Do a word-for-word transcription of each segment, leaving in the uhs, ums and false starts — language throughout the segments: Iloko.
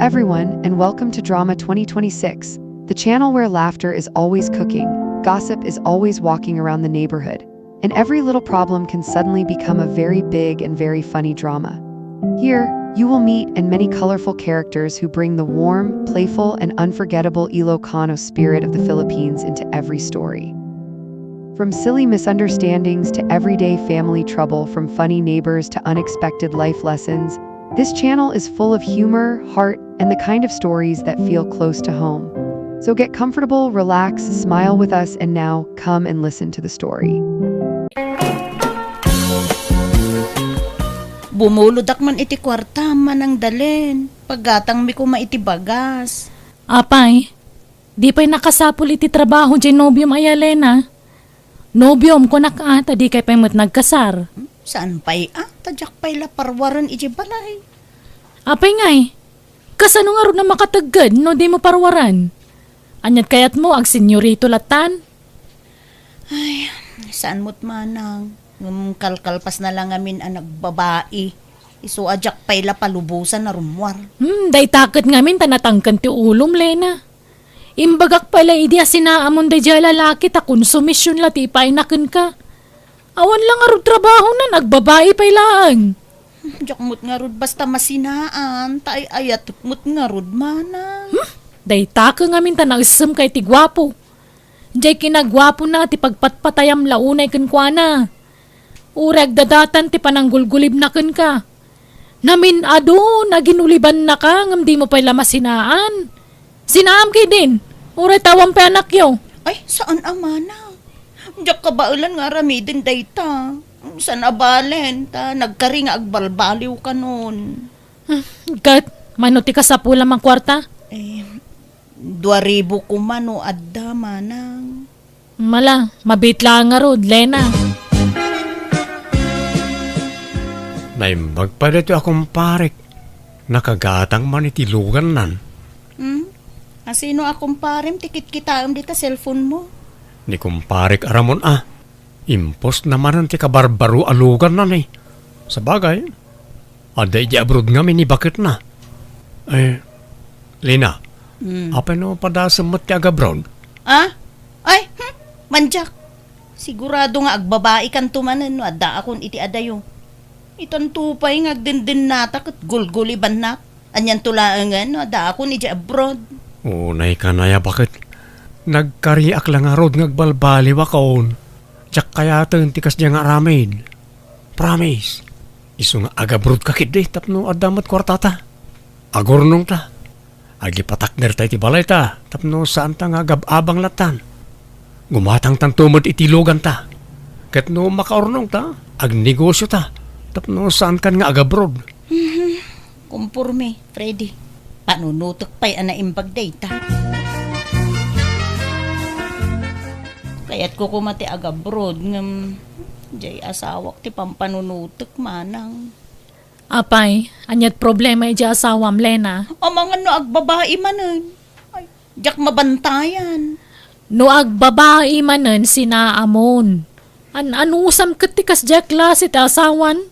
everyone, and welcome to Drama twenty twenty-six, the channel where laughter is always cooking, gossip is always walking around the neighborhood, and every little problem can suddenly become a very big and very funny drama. Here, you will meet and many colorful characters who bring the warm, playful, and unforgettable Ilocano spirit of the Philippines into every story. From silly misunderstandings to everyday family trouble, from funny neighbors to unexpected life lessons, this channel is full of humor, heart, and the kind of stories that feel close to home. So get comfortable, relax, smile with us, and now come and listen to the story. Bumuludak man iti kuarta, Manang Dalen. Paggatangmi koma iti bagas. Apay, di pay nakasapul iti trabaho jay nobiom aya, Lena? Nobiom, kunak a, ta dikay pay met nagkasar. Saan pay a, ta diak pay la parwaren iti balay. Apay ngay, kasano ngarud a makategged no dimo parwaren? Ania't kayatmo, agsenyorito lattan? Ay, saan met manang. Ngem kalkalpasna la ngamin a nagbabai. Isu a diak pay la palubosan a rummuar. Hmm, dayta ket ngamin ta natangken ti ulom, Lena. Imbagak pay la idi a sinaamon daydiay a lalaki ta konsumision la ti ipaayna kenka. Awan la ngarud trabahona, nagbabai pay laeng. Diak met ngarud basta masinaan, ta ay-ayatek met ngarud, Manang. Hmm? Dayta ket ngamin ta naessemka iti guapo. Jay kinaguapona ti pagpatpatayam la unay kenkuana. Uray agdadatan ti pananggulgulibna kenka. Namin-ado, naginulibannaka, ngem dimo pay la masinaan. Sinaam ketdin, uray ta awan pay anakyo. Ay, saan a, Manang. Diak kabaelan nga aramiden dayta. Saan a balen, ta nagkari nga agbalbaliwkanon. Hmm, ket, mano ti kasapulam a kuarta? Eh, dua ribu koma no adda, Manang. Mala, mabiit laeng ngarud, Lena. Naimbag pay daytoy a kumparek. Nakagatang man iti lugannan. Hmm? Asino a kumparem ti kitkitaem dita cellphone-mo? Ni kumparek a Ramon a. Impostna manen ti kabarbaro a luganna, eh. Sabagay, adda idiay abroad ngamin ni baketna. Eh, Lena, hmm, apay no padasem met ti agabroad? Ah? Ay, hmm, mandiak. Sigurado nga agbabaikanto manen no addaakon iti adayo. Itanto pay nga agdendennata ket gulgulibannak. Anianto laengen no addaakon idiay abroad? Unay kanaya, baket. Nagkariak la ngarud nga agbalbaliwakon. Diak kayaten ti kasdiay nga aramid. Promise. Isu nga agabroadka ketdi tapno adda met kuartata. Agurnongta. Agipatakderta iti balayta tapno saanta nga agab-abang lattan. Gumatangtanto met iti luganta. Ket no makaurnongta, agnegosiota tapno saankan nga agabroad. Mhm. Komporme, Freddy. Panunotek pay a naimbag dayta. Kayatko koma ti agabroad, ngem jay asawak ti pampanunotek, Manang. Apay, ania't problema idiay asawam, Lena? Amangan no agbabai manen. Ay, diak mabantayan. No agbabai manen, sinaamon. An-anusam ket ti kasdiay a klase ti asawan?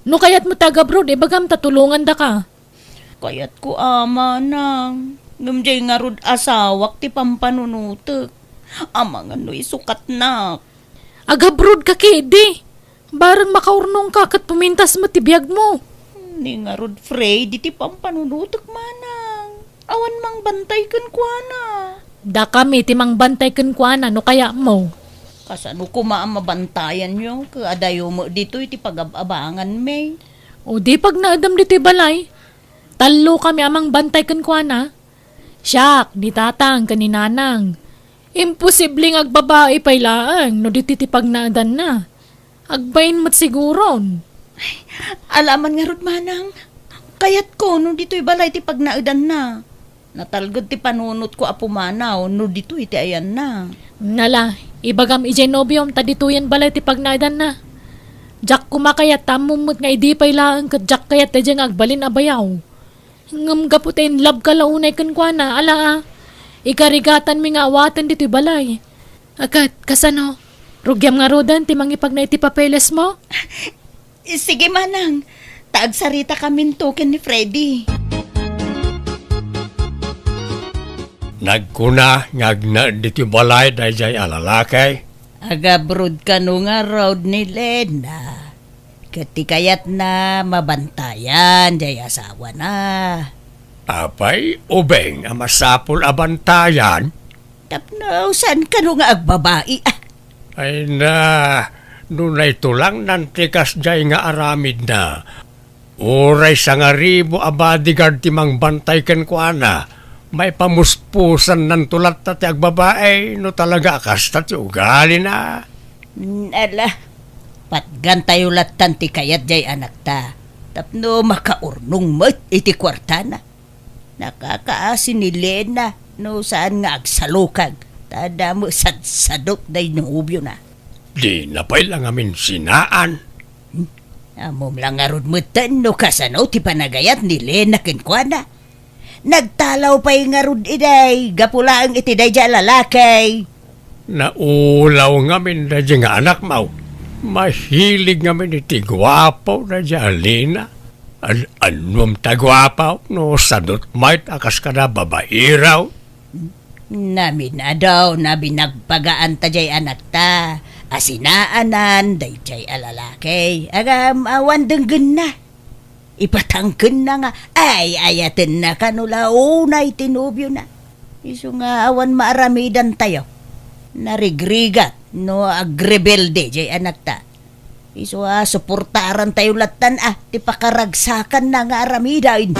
No kayatmo ti agabroad, ibagam ta tulongandaka. Kayatko a, Manang. Ngem jay ngarud asawak ti pampanunotek. Amangan no isukatnak. Agabroadka ketdi. Bareng makaurnongka ket pumintas met ti biagmo. Ni ngarud, Freddy, ti pampanunotek, Manang. Awan mangbantay kenkuana. Dakami ti mangbantay kenkuana no kayatmo. Kasano koma a mabantayanyo ket adayo met ditoy ti pagab-abanganmi? O di pagnaedem ditoy balay. Tallokami a mangbantay kenkuana. Siak, ni Tatang, ken ni Nanang. Imposible nga agbabai pay laeng no ditoy ti pagnaedanna. Agbain met siguron. Ay, ala man ngarud, Manang. Kayatko no ditoy balay ti pagnaedanna. Natalged ti panunotko a pumanaw no ditoy ti ayanna. Nala, ibagam idiay nobiom ta ditoyen balay ti pagnaedanna. Diak koma kayat ta ammom met nga idi pay laeng ket diak kayat daydiay nga agbalin a bayaw. Ngem gapu ta in love ka la unay kenkuana, ala a, ikarigatanmi nga awaten ditoy balay. A ket, kasano? Rugiam ngaruden ti mangipagna iti papelesmo? Sige, Manang. Ta agsarita kaminto ken ni Freddy. Nagkuna nga agnaed ditoy balay daydiay a lalaki. Agabroad kano ngarud ni Lena. Ket ti kayatna, mabantayan diay asawana. Apay, ubing a masapul a bantayan? Tapno saan kano nga agbabai, ah. Ay na, no nayto lang nantikas diay nga aramidna. Uray sangaribu a bodyguard ti mangbantay kenkuana, maipamuspusannanto latta ti agbabai no talaga a kasta ti ugalina. Mm, ala, patgantayo lattan ti kayat diay anakta, tapno makaurnong met iti kuartana. Nakakaasi ni Lena no saan nga agsalukag, ta adda met sadsadot day nobiona. Dina pay la ngamin sinaan. Hmm? Ammom la ngarud metten no kasano ti panagayat ni Lena kenkuana. Nagtalaw pay ngarud idiay gapu laeng iti daydiay a lalaki. Naulaw ngamin daydiay nga anakmo. Mahilig ngamin iti guapo daydiay a Lena. An-, annom ta guapo no sadot met a kas kada babairo. Naminadaw, nabinagpagaan ta diay anakta a sinaanan daydiay a lalaki. Agam, awan denggenna. Ipatangkenna nga ay-ayatenna kano la unay ti nobiona. Isu nga awan maaramidantayo. Narigrigat no agrebelde diay anakta. Isu a suportarantayo lattan a ti pakaragsakanna nga aramiden.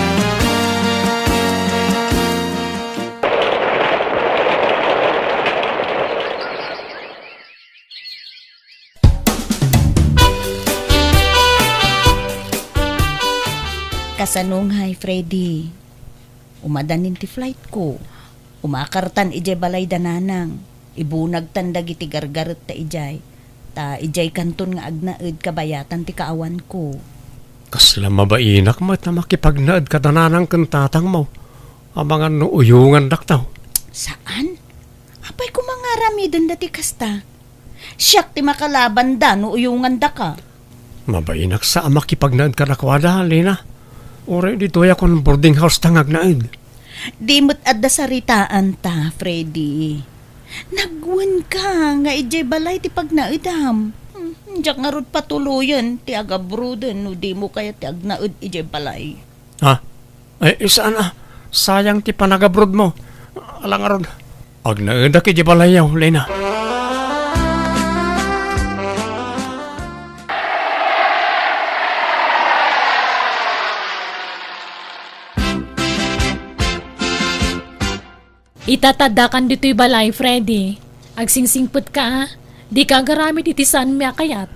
Kasano ngay, Freddy? Umadanin ti flight ko. Umakartan idiay balay da nanang. Ibunagtan dagiti gargaretta idiay. Ta idiay kanton nga agnaed kabayatan ti kaawanko. Kasla mabainak met a makipagnaed kada nanang ken tatangmo. Amangan no uyongandakto. Saan? Apay koma nga aramidenda ti kasta? Siak ti makalabanda no uyongandaka. Mabainak sa a makipagnaed kadakuada, Lena. Uray ditoyakon boarding house ta nga agnaed. Di met adda saritaanta, Freddy. Nagwenka nga idiay balay ti pagnaedam. Hmm, diak ngarud patuloyen ti agabroaden no dimo kayat ti agnaed idiay balay. Ha? Ay, saan a. Sayang ti panagabroadmo. Ala ngarud, agnaedak idiay balayyo, Lena. Ita ta addakan ditoy balay, Freddy. Agsingsingpetka, a. Dika agaramid iti saanmi a kayat.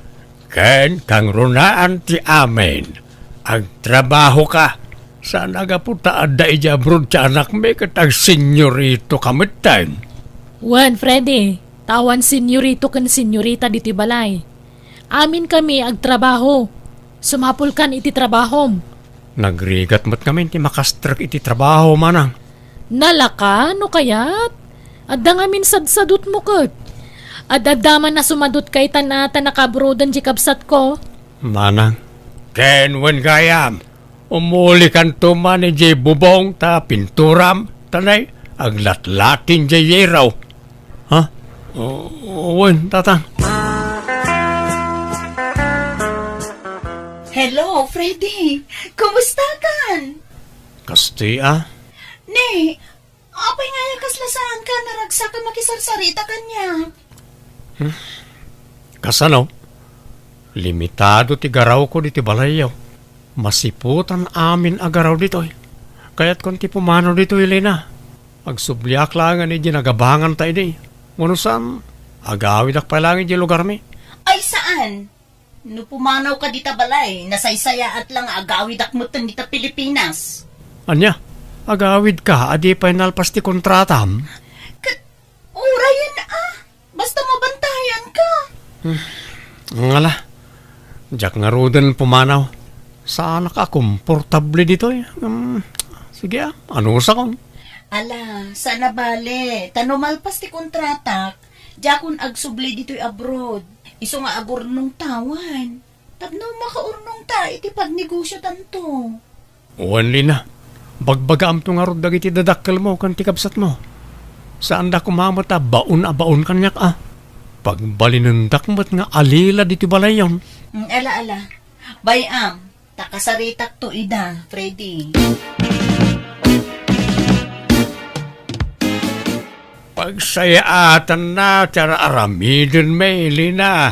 Ken kangrunaan ti amin. Agtrabahoka. Saan a gapu ta adda idiay abroad ti anakmi ket agsenyoritoka metten. Wen, Freddy, ta awan senyorito ken senyorita ditoy balay. Aminkami agtrabaho. Sumapulkan iti trabahom. Nagrigat met ngamin ti makastrek iti trabaho, manang. Nalaka, no kayat? Adda ngamin sadsadotmo ket. Ad-adda man a sumadotka itan a ta nakabroaden ti kabsatko. Manang. Ken wen gayam, umulikanto man idiay bubong ta pinturam, ta nay, aglatlatin diay yero. Ha? O, wen, tatang. Hello, Freddy. Kumusta kan? Kasti a? Ne, apay nga aya kasla saanka a naragsak a makisarsarita kaniak? Hmm? Kasano? Limitado ti garawko ditoy balayyo. Masiputan amin a garaw ditoy. Kayatkon ti pumanaw ditoy, Lena. Agsubliak laengen idiay nagabanganta idi. Wenno saan, agawidak pay laeng idiay lugarmi. Ay, saan? No pumanawka dita balay, nasaysayaat la nga agawidak metten dita Pilipinas. Ania? Agawidka a di pay nalpas ti kontratam? Ket, urayen a. Basta mabantayanka. Hmm. Ngala. Diak ngaruden pumanaw. Saanak a komportable ditoy. Hmm. Sige a, anusakon. Ala, saan a bale. Ta no malpas ti kontratak, diakon agsubli ditoy abroad. Isu nga agurnongta wen. Tapno makaurnongta iti pagnegosiotanto. Wen, Lena, bagbagaamto ngarud dagiti dadakkelmo ken ti kabsatmo. Saanda koma met a baon a baon kaniak a. Pagbalinendak met nga alila ditoy balayyon. Mm, ala, ala. Bay-am, ta kasaritakto ida, Freddy. Pagsayaatanna ti ar-aramiden, Melina.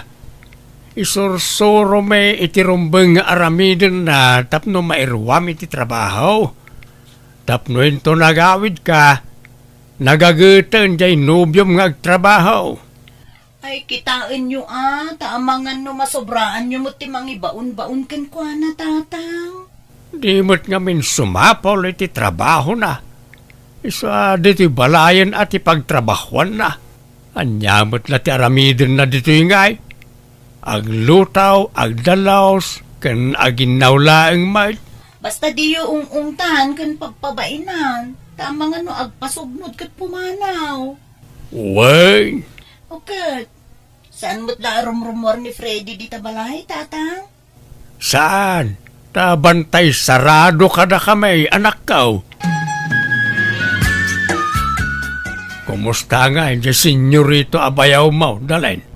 Isursuromi iti rumbeng nga aramidenna tapno mairuam iti trabaho. Tapno inton agawidka, nagageten diay nobiom nga agtrabaho. Ay, kitaenyo a, ta amangan no masobraanyo met ti mangibaon-baon kenkuana, Tatang. Di met ngamin sumapul iti trabahona. Isu a ditoy balayen a ti pagtrabahuanna. Ania met la ti aramidenna ditoy ngay? Aglutaw, agdalus, ken aginnaw laeng met. Basta diyo ung-ungtan ken pagpabainan, ta amangan no agpasubnod ket pumanaw. Wen. O ket, saan met la a rumrumuar ni Freddy dita balay, Tatang? Saan? Ta bantay sarado kadakami, anakko. Kumusta ngay diay senyorito a bayawmo, Dalen?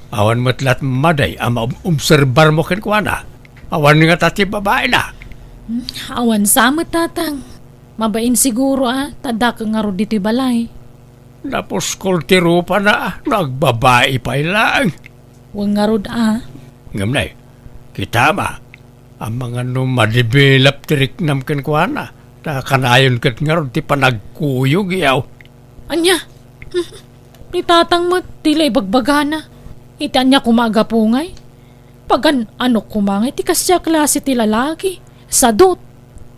Awan met la't madi a maobserbarmo kenkuana? Awan ngata ti babaina? Hmm, awan sa met, Tatang. Mabain siguro a, ta dakkel ngarud ditoy balay. Napuskol ti rupana no agbabai pay laeng. Wen ngarud a. Ngem nay, kitam a, amangan no madevelop ti riknam kenkuana, ta kanayon ket ngarud ti panagkuyog, yaw. Ania? Ni Tatang met, di la ibagbagana. Iti ania koma a gapu ngay? Pagan-anok koma ngay ti kasdiay a klase ti lalaki. Sadut.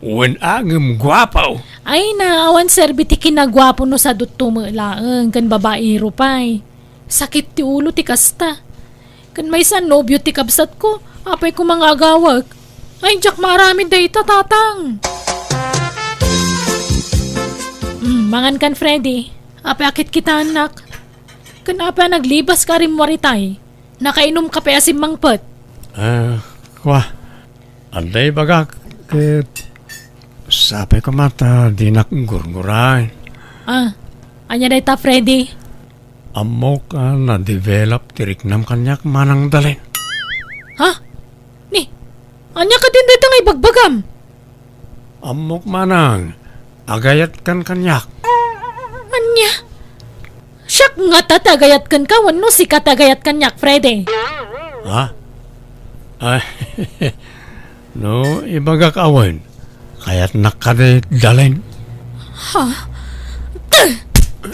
Wen a, ngem guapo. Ay na, awan serbi ti kinaguapo no sadutto met laeng ken babaero pay. Sakit ti ulo ti kasta. Ken maysa a nobio ti kabsatko, apay koma nga agawek? Ay, diak maaramid dayta, Tatang. Mm, mangan kan, Freddy. Apay a kitkitaennak? Ken apay a naglibaska a rimmuar itay? Nakainumka pay a simmangpet? Ah, kua. Adda ibagak ket sapay koma ta dinak gurguraen. Ah, ania dayta, Freddy? Ammok a na-develop ti riknam kaniak, Manang Dalen. Ha? Ni, ania kadin dayta nga ibagbagam? Ammok, Manang, agayatkan kaniak. Ania? Siak ngata ti agayatkenka wenno sika ti agayat kaniak, Freddy? Ha? Ay, no ibagak a wen, kayatnak kadi, Dalen. Ha?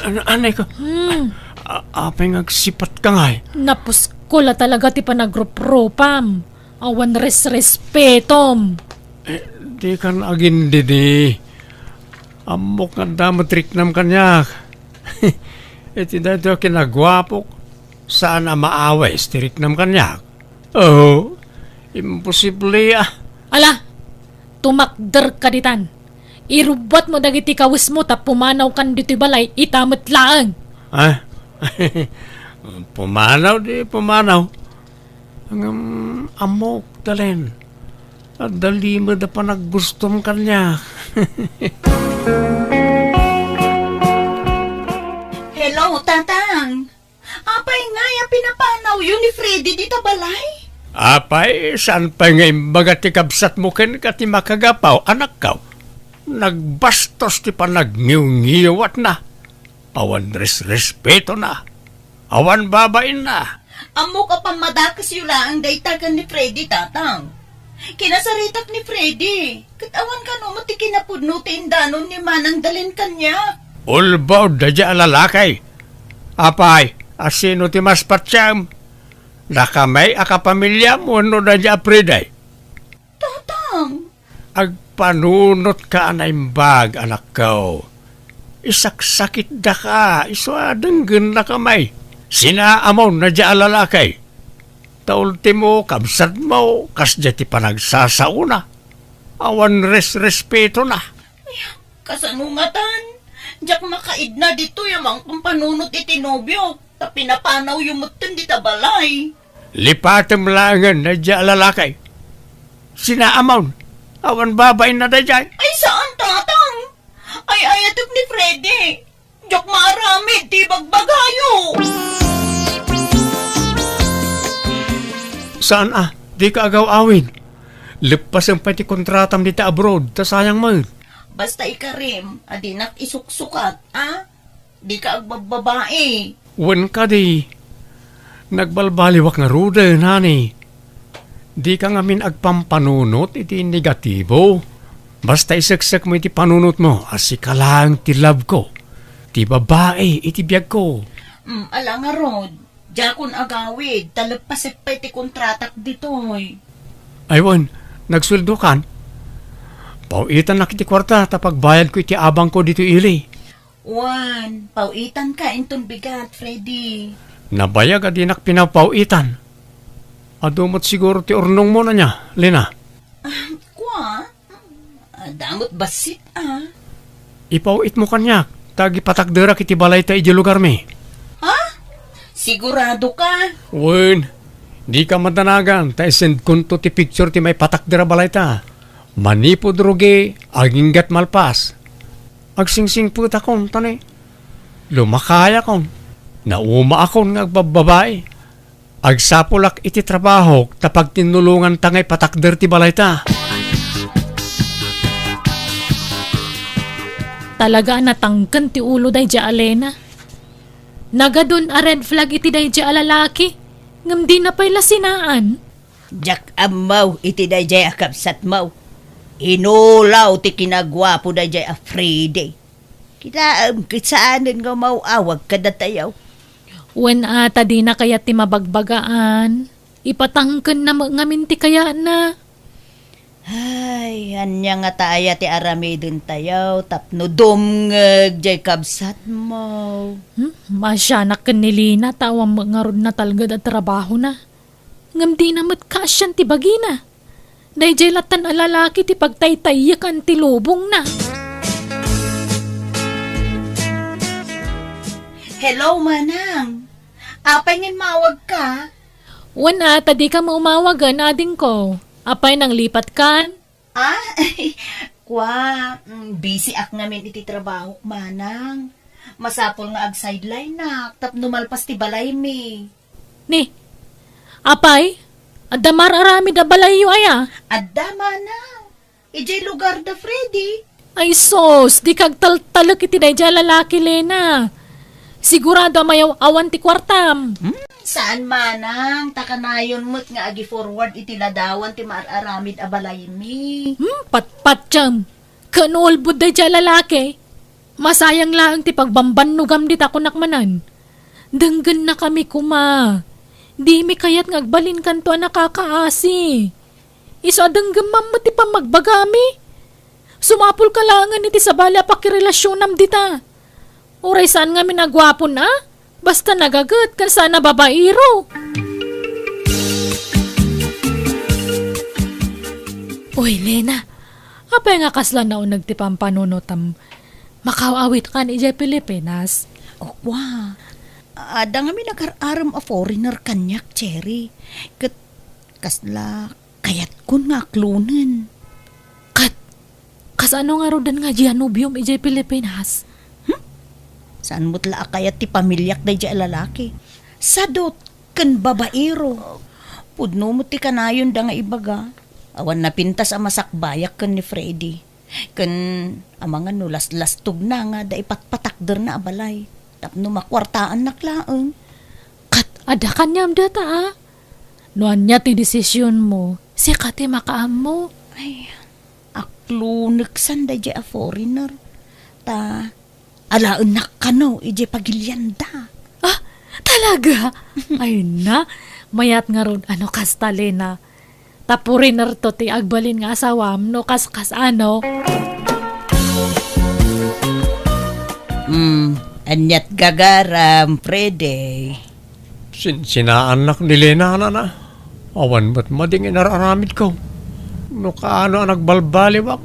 An-, anay ko. Hmm. A-, apay nga agsipatka ngay? Napuskol a talaga ti panagruprupam. Awan resrespetom. Eh, dikan agindidi. Ammok nga adda met riknam kaniak. Iti daytoy a kinaguapok, saan a maawis ti riknam kaniak. Oh, imposible a. Ala, tumakderka ditan. Irubbuatmo dagiti kawismo ta pumanawkan ditoy balay ita met laeng. Ah? Pumanaw di pumanaw. Ngem ammok, Dalen, adda limed a panaggustom kaniak. Hello, Tatang. Apay ngay a pinapanawyo ni Freddy dita balay? Apay, saan pay nga imbaga ti kabsatmo kenka ti makagapu, anakko? Nagbastos ti panagngiwngiwatna. Awan resrespetona. Awan babainna. Ammok a pammadakesyo laeng dayta ken ni Freddy, Tatang. Kinasaritak ni Freddy, ket awan kano met ti kinapudno ti indanon ni Manang Dalen kaniak. Ulbod daydiay a lalaki. Apay, a sino ti mas patiem? Dakami a kapamiliam wenno daydiay a Freddy? Tatang. Agpanunotka a naimbag, anakko. Isaksakitdaka, isu a denggennakami. Sinaamon daydiay a lalaki. Ta ultimo, kabsatmo, kasdiay ti panagsasaona. Awan resrespetona. Ay, kasano ngatan? Diak makaidna ditoy a mangpampanunot iti nobio, ta pinapanawyo metten dita balay. Lipatem laengen daydiay a lalaki. Sinaamon, awan babainna daydiay. Ay, saan, Tatang? Ay-ayatek ni Freddy. Diak maaramid ti bagbagayo. Saan a, dika agaw-awid. Leppasem pay ti kontratam dita abroad, ta sayang met. Basta ikarim, a dinak isuksukat, a? Dika agbabbabae. Wen kadi, nagbalbaliwak ngaruden, honey. Dika ngamin agpampanunot iti negatibo. Basta iseksekmo iti panunotmo a sika laeng ti love ko, ti babai iti biagko. Mm, ala ngarud, diakon agawid, ta leppasek pay ti kontratak ditoy. Ay wen, nagsueldokan? Paw-itannak iti kuarta ta pagbayadko iti abangko ditoy ili. Wen, paw-itanka inton bigat, Freddy. Nabayag a dinak pinapaw-itan. Adu met siguro ti urnongmo ania, Lena? Ah, kua? Adda met bassit, a. Ipaw-itmo kaniak, ta agipatakderak iti balayta idiay lugarmi. Ha? Sigurado ka? Wen, dika madanagan, ta isendkonto ti picture ti maipatakder a balayta. Manipud rugi, aginggat malpas. Agsingsingpetakon, ta ni, lumakayakon. Naumaakon nga agbabbabai. Agsapulak iti trabahok ta pagtinnulonganta nga ipatakder ti balayta. Talaga a natangken ti ulo daydiay a Lena. Nagadun a red flag iti daydiay a lalaki, ngem dina pay la sinaan. Diak ammo iti daydiay a kabsatmo. Inulaw ti kinaguapo daydiay a Freddy. Kitaem ket saanen nga umaw-awag kadatayo. Wen a, ta dina kayat ti mabagbagaan. Ipatangkenna met ngamin ti kayatna. Ay, ania ngata aya ti aramidentayo tapno dumngeg diay kabsatmo? Hmm? Maasianak ken ni Lena ta awan met ngarud natalged a trabahona. Ngem dina met kaasian ti bagina. Daydiay lattan a lalaki ti pagtaytayyekan ti lubongna. Hello, Manang. Apay nga immawagka? Wen a, ta dika met umawagen, adingko. Apay, nanglipatkan? Ah, kua, mm, busy ak ngamin iti trabahok, Manang. Masapul nga ag-sideline-ak tapno malpas ti balaymi. Ni, apay, adda mar-aramid a balayyo aya? Adda, Manang. Idiay lugar da Freddy. Ay sus, dika agtaltalek iti daydiay a lalaki, Lena. Sigurado a mayaw-awan ti kuartam. Hmm? Saan, Manang, ta kanayon met nga agi-forward iti ladawan ti mar-aramid a balaymi. Hmm, patpatiam. Ken ulbod daydiay a lalaki. Masayang laeng ti pagbambannogam dita, kunak manen. Denggennakami koma. Dimi kayat nga agbalinkanto a nakakaasi. Isu a denggemmam met ti pammagbagami. Sumapulka laengen iti sabali a pakirelasionam dita. Uray saan ngamin a guapon a, basta nagaget ken saan a babaero. Uy, Lena, apay nga kasla nauneg ti pampanunotam? Makaw-awitkan idiay Pilipinas? O, kua. Adda ngamin agar-arem a foreigner kaniak, Cherry. Ket kasla kayatkon nga aklonen. Ket, kasano ngaruden nga dianubiom idiay Pilipinas? Hmm? Saan met la a kayat ti pamiliak daydiay a lalaki? Sadot ken babaero. Pudno met ti kanayonda nga ibaga. Awan napintas a masakbayak ken ni Freddy. Ken amangan no laslastogna nga adda ipatpatakderna a balay tapno makuartaannak laeng. Ket adda kaniam data, a? No ania ti desisionmo, sika ti makaammo. Ay, akloneksan daydiay a foreigner. Ta alaennak kano idiay pagilianda. Ah, talaga? Ay na, mayat ngarud a no kasta, Lena. Ta foreigner to ti agbalin nga asawam no kaskas a no. Hmm, aniat gagaram, Freddy? Sinsinaannak ni Lena, nana. Awan met madi nga inar-aramidko. No kaano a nagbalbaliwak,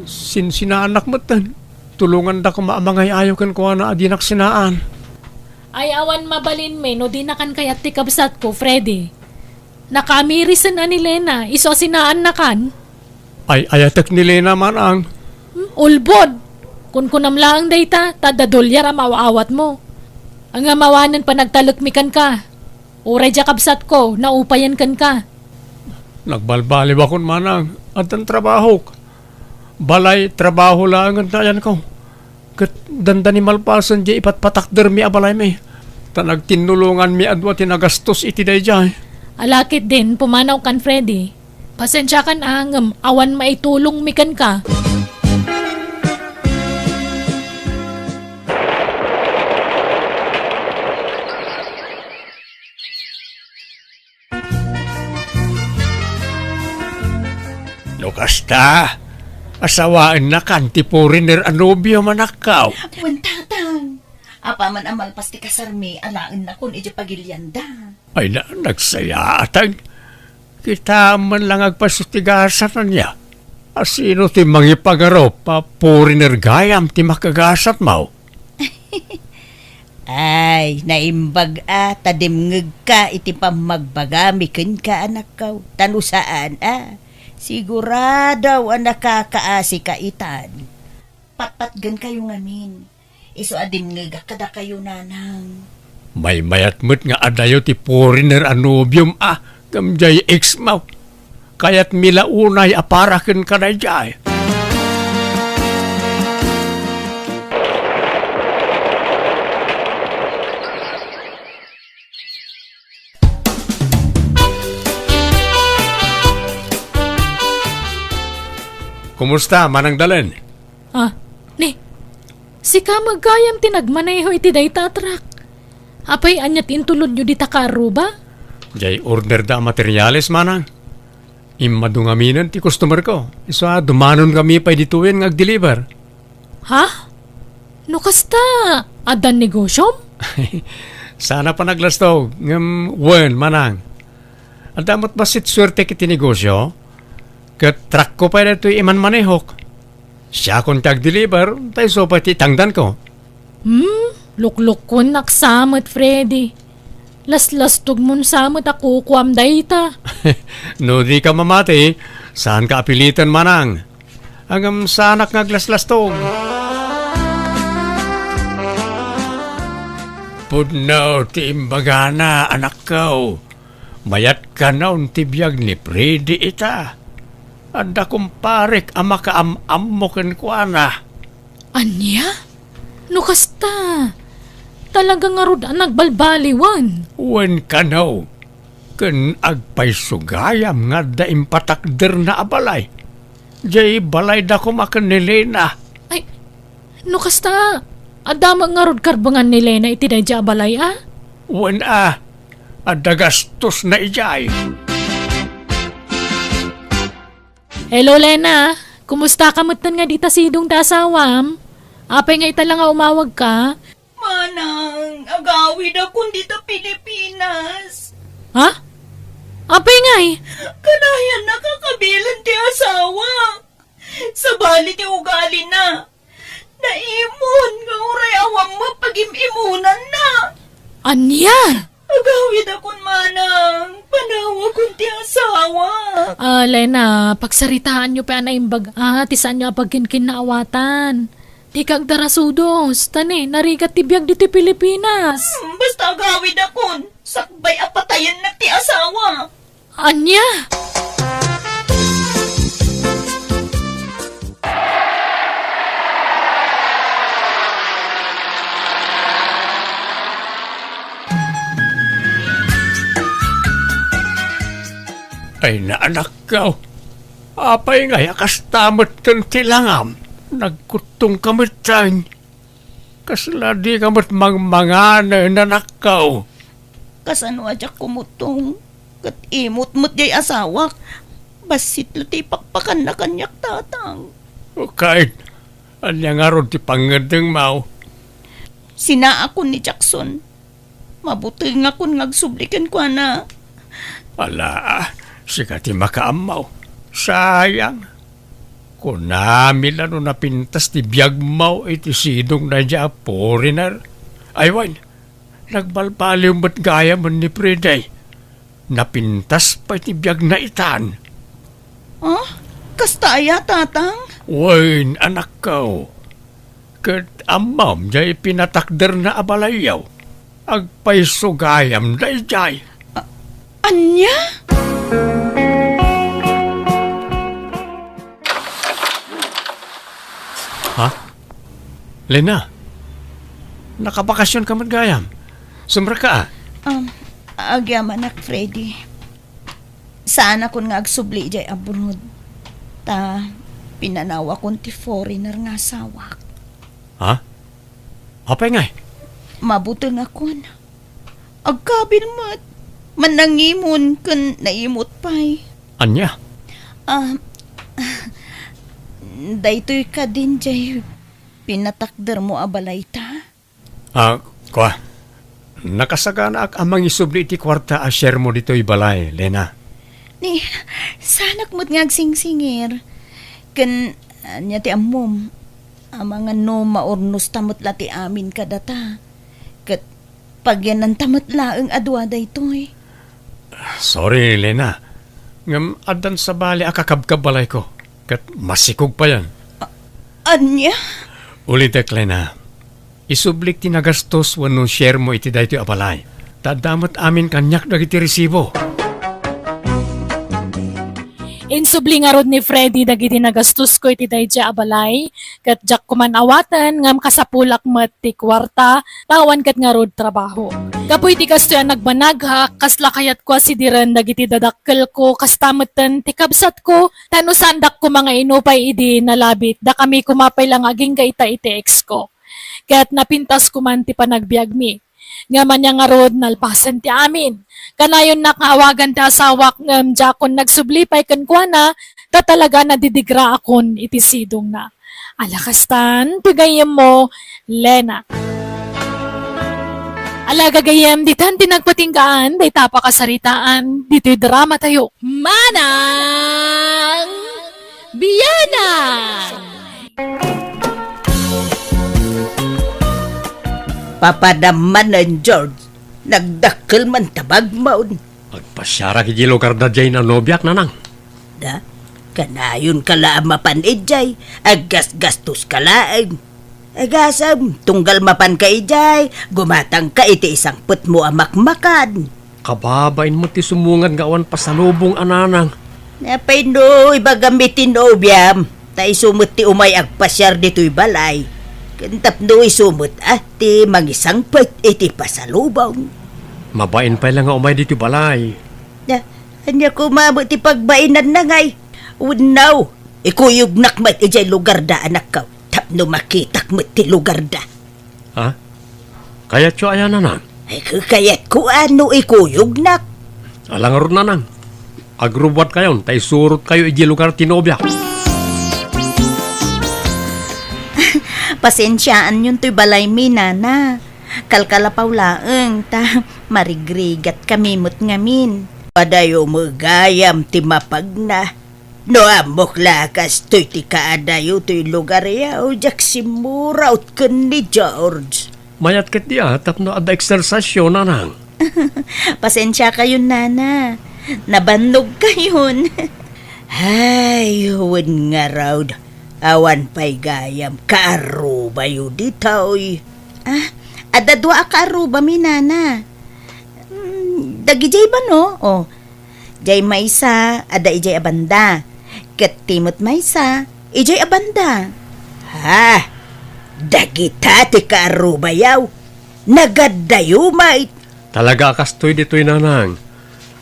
sinsinaannak metten. Tulonganda koma a mangay-ayo kenkuana a dinak sinaan. Ay, awan mabalinmi no dinakan kayat ti kabsatko, Freddy. Nakamirisen a ni Lena, isu a sinaannakan. Ay, ayatek ni Lena, manang. Hmm, ulbod! Kunkunam laeng dayta, ta adda dolyar a maaw-awatmo. Ngem awanen panagtalekmi kenka. Uray diay kabsatko, naupayen kenka. Nagbalbaliwakon, manang, addan trabahok. Balay, trabaho laengen nayanko. Ket dandani malpasen diay ipatpatakdermi a balaymi. Ta nagtinnulonganmi a dua ti nagastos iti daydiay. Ala ketdin, pumanaw kan Freddy. Pasensiakan a, ngem awan maitulongmi kenka. No kasta, asawaennakan ti foreigner a nobiom, anakko. Wen, tatang. Apaman a malpas ti kasarmi, alaennakon idiay pagilianda. Ay na, nagsayaat. Kitaem man la nga agpaso ti gasat, ania? A, sino ti mangipangarup a foreigner gayam ti makagasatmo? Ay, naimbag a ta dimngegka iti pammagbagami kenka, anakko. Ta no saan a, sigurado a nakakaasika itan. Patpatgenkayo ngamin. Isu a dimngegak kadakayo, nanang. Maymayat met nga adayo ti foreigner a nobiom a, ngem diay ex-mo. Kayatmi la unay a para kenka daydiay. Kumusta, Manang Dalen? Ah, ni, sika met gayam ti nagmaneho iti dayta a truck. Apay, ania ti intulodyo dita karruba? Diay order da a materials, manang. Immadu ngaminen ti customer ko. Isu a, dumanonkami pay ditoyen nga agdeliver. Ha? No kasta, addan negosyom? Saan a panaglastog, ngem wen, manang. Adda met bassit suertek iti negosyo, ket truckko pay daytoy imanmanehok. Siakon ti agdeliver, ta isu pay ti itangdanko. Hmm, luklukkonnak sa met, Freddy. Laslastogmon sa met a kukuam dayta. No dika mamati, saanka a piliten, manang. Ngem saanak nga aglaslastog. Pudno ti imbagana, anakko. Mayat kano ti biag ni Freddy ita. Adda kumparek a makaam-ammo kenkuana. Ania? No kasta, talaga ngarud a nagbalbaliwen. Wen kano, ken agpayso gayam nga adda impatakderna a balay. Diay balayda koma ken ni Lena. Ay, no kasta, adda met ngarud karbengan ni Lena iti daydiay a balay, a? Wen a, adda gastosna idiay. Hello, Lena. Kumusta ka metten nga dita sidong ti asawam? Apay nga ita la nga umawagka? Manang, agawidakon dita Pilipinas. Ha? Apay ngay? Kanayan nakakabilen ti asawa. Sabali ti ugalina. Naimon nga uray awan met pagim-imonanna. Ania? Agawidakon, manang, panawakon ti asawa. Ah, Lena, pagsaritaanyo pay a naimbag a ti saanyo a pagkinkinnaawatan. Dika agdarasudos, ta ni, narigat ti biag ditoy Pilipinas. Hmm, basta agawidakon, sakbay a patayennak ti asawa. Ania? Ay, naanakko. Apay ngay a kasta metten ti langam? Nagkuttongka metten. Kasla dika met mangmangan, naanakko. Kasano a diak kumuttong? Ket imot met diay asawak. Bassit la ti ipakpakanna kaniak, tatang. Ket, ania ngarud ti pangngeddengmo? Sinaakon ni Jackson. Mabutengakon nga agsubli kenkuana. Ala, sika ti makaammo. Sayang. Kunami la no napintas ti biagmo iti sidong daydiay a foreigner. Ay wen, nagbalbaliw met gayam ni Freddy. Napintas pay ti biagna itan. Ah? Kasta aya, tatang? Wen, anakko. Ket ammom, jay pinatakderna a balayyo. Agpayso gayam dayjay. A-, ania? Ha? Lena, nakabakasyon ka met gayam? Sumrekka, a? Um, agyamanak, Freddy. Saanakon nga agsubli idiay abroad. Ta, pinanawakon ti foreigner nga asawak. Ha? Apay ngay? Mabutengakon. Agkabil met. Mannangimon ken naimut pay. Ania? Ah, daytoy kadin jay pinatakdermo a balay ta? Ah, kua, nakasaganaak a mangisubli iti kuarta a sharemo ditoy balay, Lena. Ni, saanak met nga agsingsingir. Ken, ania ti ammom? Amangan no maurnosta met la ti amin kadata. Ket pagyannanta met laeng a dua daytoy. Sorry, Lena. Ngem addan sabali a kakabkabbalayko. Ket masikog payen. A-, ania? Ulitek, Lena. Isublik ti nagastos wenno sharemo iti daytoy a balay. Ta adda met amin kaniak dagiti resibo. Insubli ngarud ni Freddy dagiti nagastosko iti daydiay a balay, ket diak koman awaten ngem kasapulak met ti kuarta, ta awan ket ngarud trabaho. Gapu iti kastoy a nagbanagak, kasla kayatko a sidiren dagiti dadakkelko, kasta metten ti kabsatko, ta no saandak koma nga inupay idi nalabit, dakami koma pay la nga agingga ita iti exko. Ket napintas koman ti panagbiagmi. Ngem ania ngarud, nalpasen ti amin. Kanayonnak nga awagan ti asawak ngem diakon nagsubli pay kenkuana, ta talaga nadidigraakon iti sidongna. Ala kastan, ti gayyemmo, Lena. Ala gagayyem, ditan ti nagpatinggaan, dayta a pakasaritaan, ditoy dramatayo. Manang Bianang! Papadam manen, George. Nagdakkel man ta bagmon. Agpasiarak idiay lugarda diay nanobiak, Nanang. Da, kanayonka la a mapan idiay, aggasgastoska laeng. Agasem, tunggal mapanka idiay, gumatangka iti isangpetmo a makmakan. Kababain met ti sumungad nga awan pasalubong a Nanang. Apay no ibagam iti nobiam, ta isu met ti umay agpasiar ditoy balay. Ken tapno isu met a ti mangisangpet iti pasalubong. Mabain pay la nga umay ditoy balay. Na, ania koma met ti pagbainanna ngay? Wenno, ikuyognak met idiay lugarda, anakko, tapno makitak met ti lugarda. Ha? Kayatyo aya, Nanang? Ay, kayatko a no ikuyognak. Ala ngarud, Nanang. Agrubuatkayon ta isurotkayo idiay lugar ti nobiak. Pasensiaanyon toy balaymi, Nana. Kalkalapaw laeng ta marigrigatkami met ngamin. Padayo met gayam ti mapagna. No ammok la a kastoy ti kaadayo toy lugaryo, diak simmurot ken ni George. Mayat ketdi a tapno adda eksersisyo, Nanang. Pasensiakayon, Nana. Nabannogkayon. Ay, wen ngarud, awan pay gayam kaarrubayo ditoy. Ah, adda dua a kaarrubami, Nana. Mm, dagidiay bano, oh. Diay maysa, adda idiay a banda. Ket ti met maysa, idiay a banda. Ha? Dagita ti kaarrubayo? Nagaddayo met. Talaga a kastoy ditoy, Nanang.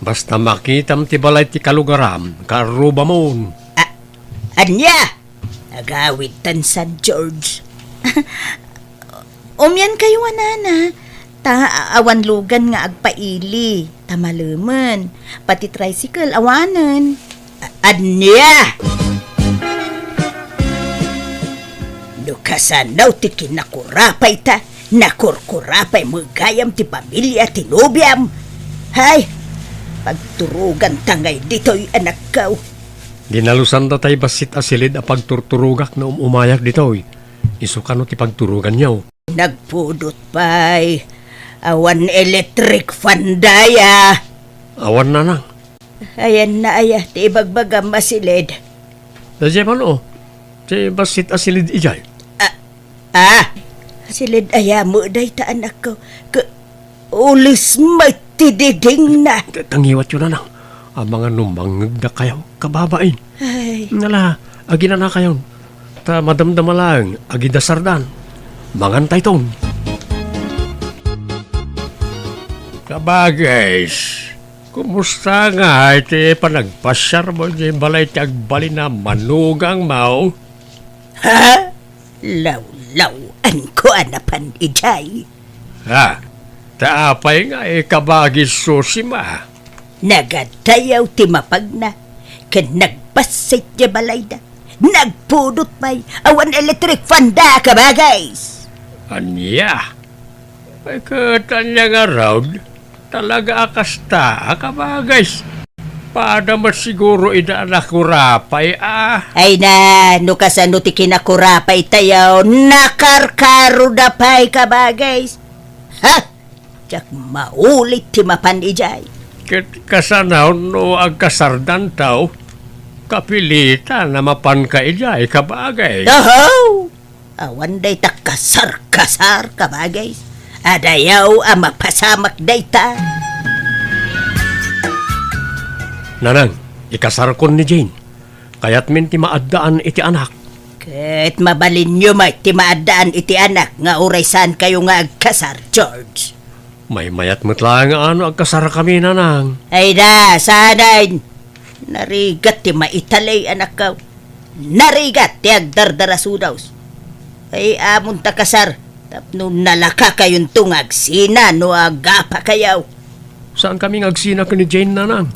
Basta makitam ti balay ti kalugaram, kaarrubamon. A-, ania? Agawidtan San George. Umiankayo a, Nana, ta awan lugan nga agpaili, ta malemen. Pati tricycle, awanen. A-, ania? No kasano ti kinakurapay ta, nakurkurapay met gayam ti pamilia ti nobiam. Hay, pagturoganta ngay ditoy, anakko. Dinalusan datay bassit a silid a pagturturogak no um-umayak ditoy. Isu kano ti pagturoganyo? Nagpudot pay. Awan electric fan daya. Awan, Nanang. Ayanna aya ti ibagbagam a silid? Daydiay man, o. Ti bassit a silid idiay. Ah, Ah! Silid aya met dayta, anakko. Ka-, ules met ti didingna. Ta-, tangiwatyo, nanang. Amangan no mangngegdakayo, kababain. Ay. Nala, aginanakayon. Ta madamdama laeng, agidasardan. Mangantayton. Kabagis, kumusta nga iti panagpasiarmo iti balay ti agbalin a manugangmo? Ha? Lawlaw-anko a napan idiay. Ha? Ta apay nga ikabagis Susima? Nagadayaw ti mapagna, ken nagbassit ti balayda. Nagpudot pay, awan electric fan da, kabagis. Ania? Ay, ket ania ngarud? Talaga a kasta a kabagis. Pada met siguro ida a nakurapay a. Ay na, no kasano ti kinakurapay tayo, nakarkaro da pay, kabagis. Ha? Diak maulit ti mapan idiay. Ket kasano no agkasardanto, kapilitan a mapanka idiay, kabagis. Oho! Awan dayta kasar-kasar, kabagis. Adayaw a mapasamak dayta. Nanang, ikasarkon ni Jane. Kayatmin ti maaddaan iti anak. Ket mabalinyo met ti maaddaan iti anak nga uray saankayo nga agkasar, George. Maymayat met laeng a no agkasarkami, nanang. Ay da, saanen. Narigat ti maitalay, anakko. Narigat ti agdardarasudaw. Ay, amonta kasar, tapno nalakakayonto nga agsina no agapakayo. Saankami nga agsina ken ni Jane, nanang.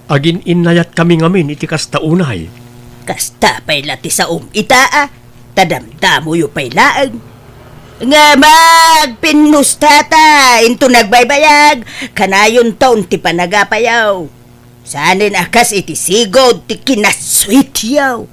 Agin-innayatkami ngamin iti kasta unay. Kasta pay la ti saom ita a, ta damdamoyo pay laeng. Nga magpinnustata, inton nagbaybayag, kanayonton ti panagapayo. Saanen a kas iti sigud ti kinasweetyo.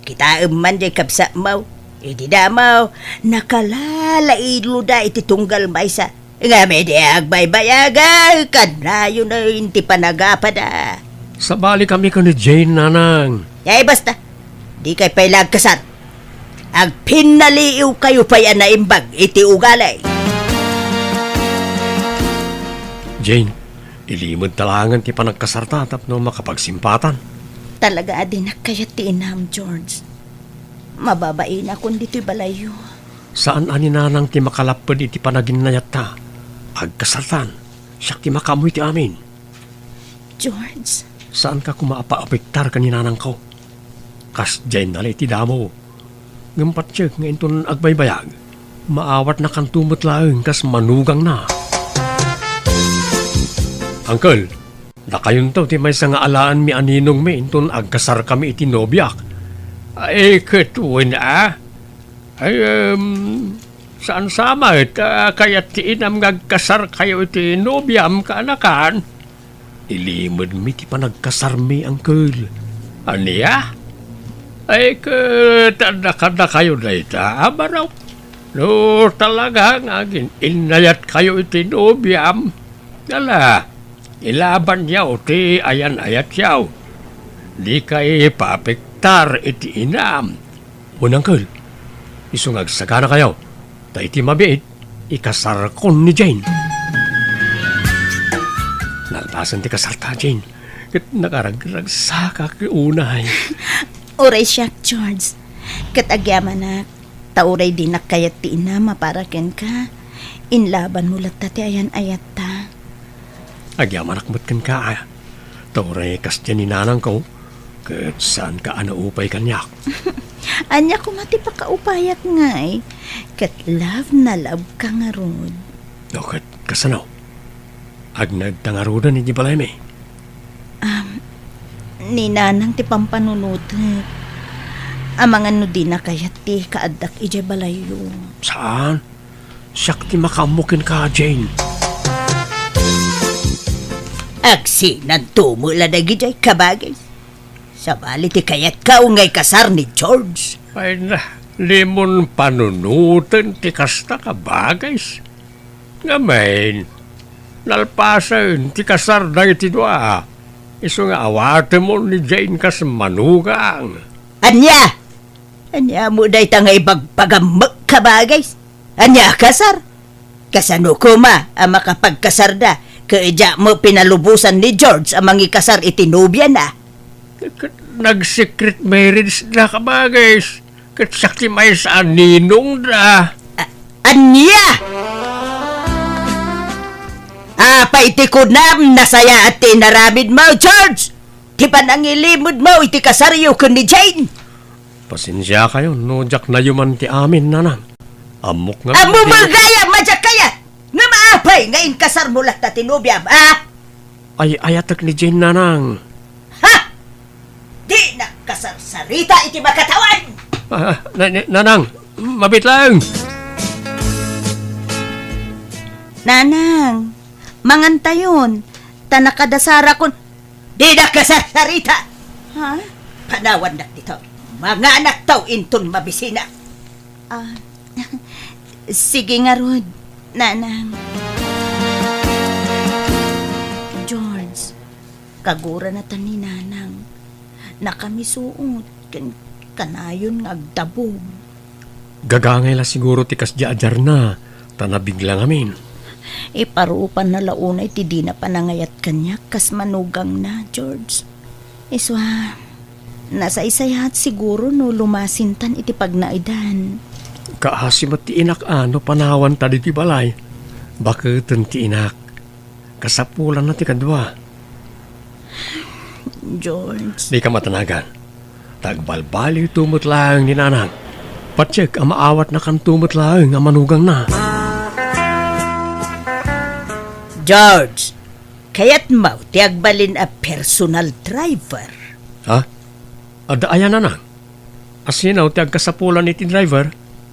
Kitaem man diay kabsatmo, idi damo, nakalalailo da iti tunggal maysa. Ngem idi agbaybayag, ay, kanayonen ti panagapada. Sabalikami ken ni Jane, nanang. Ay, basta. Dikay pay la agkasar. Agpinnaliiwkayo pay a naimbag iti ugali. Jane, ilimedta laengen ti panagkasarta tapno makapagsimpatan. Talaga a dinak kayat ti inam, George. Mababainakon ditoy balayyo. Saan a ni nanang ti makalapped iti panaginnayatta. Agkasartan, siak ti makaammo iti amin. George? Saanka koma a paapektar ken ni nanangko. Kasdiay nala iti damo. Ngem patiek nga inton agbaybayag, maawatnakanto met laeng kas manugangna. Uncle, dakayonto ti maysa nga alaenmi a ninongmi inton agkasarkami iti nobiak. Ay, ket wen a? Ay, em, saan sa met a kayat ti inam nga agkasarkayo iti nobiam, kaanakan? Ilimedmi ti panagkasarmi, uncle. Ania? Ay, ket adda kadakayo dayta a barok? No talaga nga agin-innayatkayo iti nobiam, ala, ilabanyo ti ayan-ayatyo. Dikay paapektar iti inam. Wen, uncle, isu nga agsaganakayo, ta iti mabiit, ikasarkon ni Jane. Nalpasen ti kasarta, Jane, ket nakaragragsakak unay. Uray siak, George, ket agyamanak, ta uray dinak kayat ti inam a para kenka, inlabanmo latta ti ayan-ayatta. Agyamanak met kenka, a, ta uray kasdiay ni nanangko, ket saanka a naupay kaniak. Ania koma ti pakaupayak ngay? Ket love na love ka ngarud. No, ket kasano? Agnaedta ngaruden idiay balaymi? Am, ni nanang ti pampanunotek. Amangan no dina kayat ti kaaddak idiay balayyo. Saan? Siak ti makaammo kenka, Jane. Agsinanto met la dagidiay, kabagis. Sabali ti kayatka nga ikasar ni George. Ay na, dimon panunoten ti kasta, kabagis. Ngamin, nalpasen ti kasar dagiti dua. Isu nga awatemon ni Jane kas manugang. Ania? Ania mo dayta nga ibagbagam met, kabagis? Ania a kasar? Kasano koma a makapagkasarda ket diak met pinalubosan ni George a mangikasar iti nobiana? Ket nag-secret marriage da, kabagis. Ket siak ti maysa a ninongda. A-, ania? Apay ti kunam, nasayaat ti inaramidmo, George? Ti panangilimedmo iti kasaryo ken ni Jane? Pasensiakayon no diak nayuman ti amin, nanang. Ammok nga Ammo met gayam a diak kayat! Ngem apay nga inkasarmo latta ti nobiam, a? Ay-ayatek ni Jane, nanang. Ha? Dinak kasarsarita iti makatawan! Ah, na-, na-, nanang, mabit laeng. Nanang, mangantayon, ta nakadasarakon. Dinak kasarsarita! Ha? Panawannak dito. Manganakto inton mabisina. Ah, sige ngarud, nanang. George, kagurana ta ni nanang. Nakamisuot, ken kanayon nga agdabog. Gagangay la siguro ti kasdi a diarna, ta nabigla ngamin. Iparupanna la unay ti dina panangayat kaniak kas manugangna, George. Isua, nasaysayaat siguro no lumasintan iti pagnaedan. Kaasi met ti inak a no panawanta ditoy balay. Baketen ti inak. Kasapulanna ti kadua. George. Dika matanagan. Ta agbalbaliwto met laeng ni nanang. Patiek a maawatnakanto met laeng a manugangna. George, kayatmo ti agbalin a personal driver? Ha? Adda aya, nanang? Asino ti agkasapulan iti driver?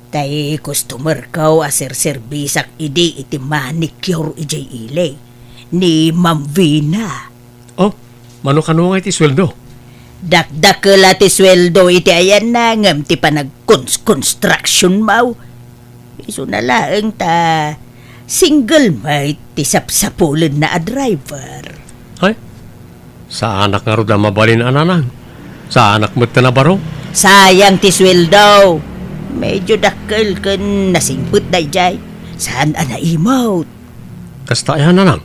Tay customerko a serserbisak idi iti manicure idiay ili, ni Ma'am Vina. Oh, mano kano nga iti sueldo? Dakdakkel a ti sueldo iti ayanna ngem ti panagkons-, construction mo. Isuna laeng ta single met ti sapsapulenna a driver. Ay, saanak ngarud a mabalin a nanang. Saanak met a nabaro. Sayang ti sueldo. Medyo dakkel ken nasingpet daydiay. Saan a naimot. Kasta aya, nanang?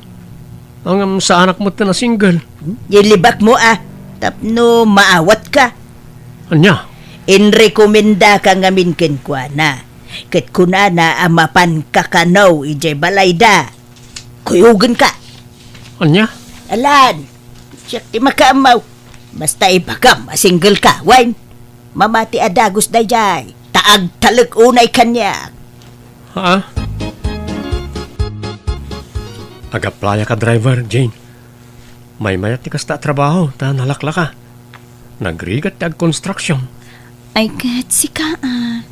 Ngem saanak met a single. Ilibakmo a, tapno maawatka. Ania? Inrekomendaka ngamin kenkuana. Ket kunana a mapanka kano idiay balayda. Kuyogenka. Ania? Alan, siak ti makaammo. Basta ibagam a singleka, wen? Mamati a dagus daydiay, ta agtalek unay kaniak. Ha? Ag-applyak a driver, Jane. Maymayat ti kasta a trabaho, ta nalaklaka. Nagrigat ti agkonstruksyon. Ay, ket sika, a.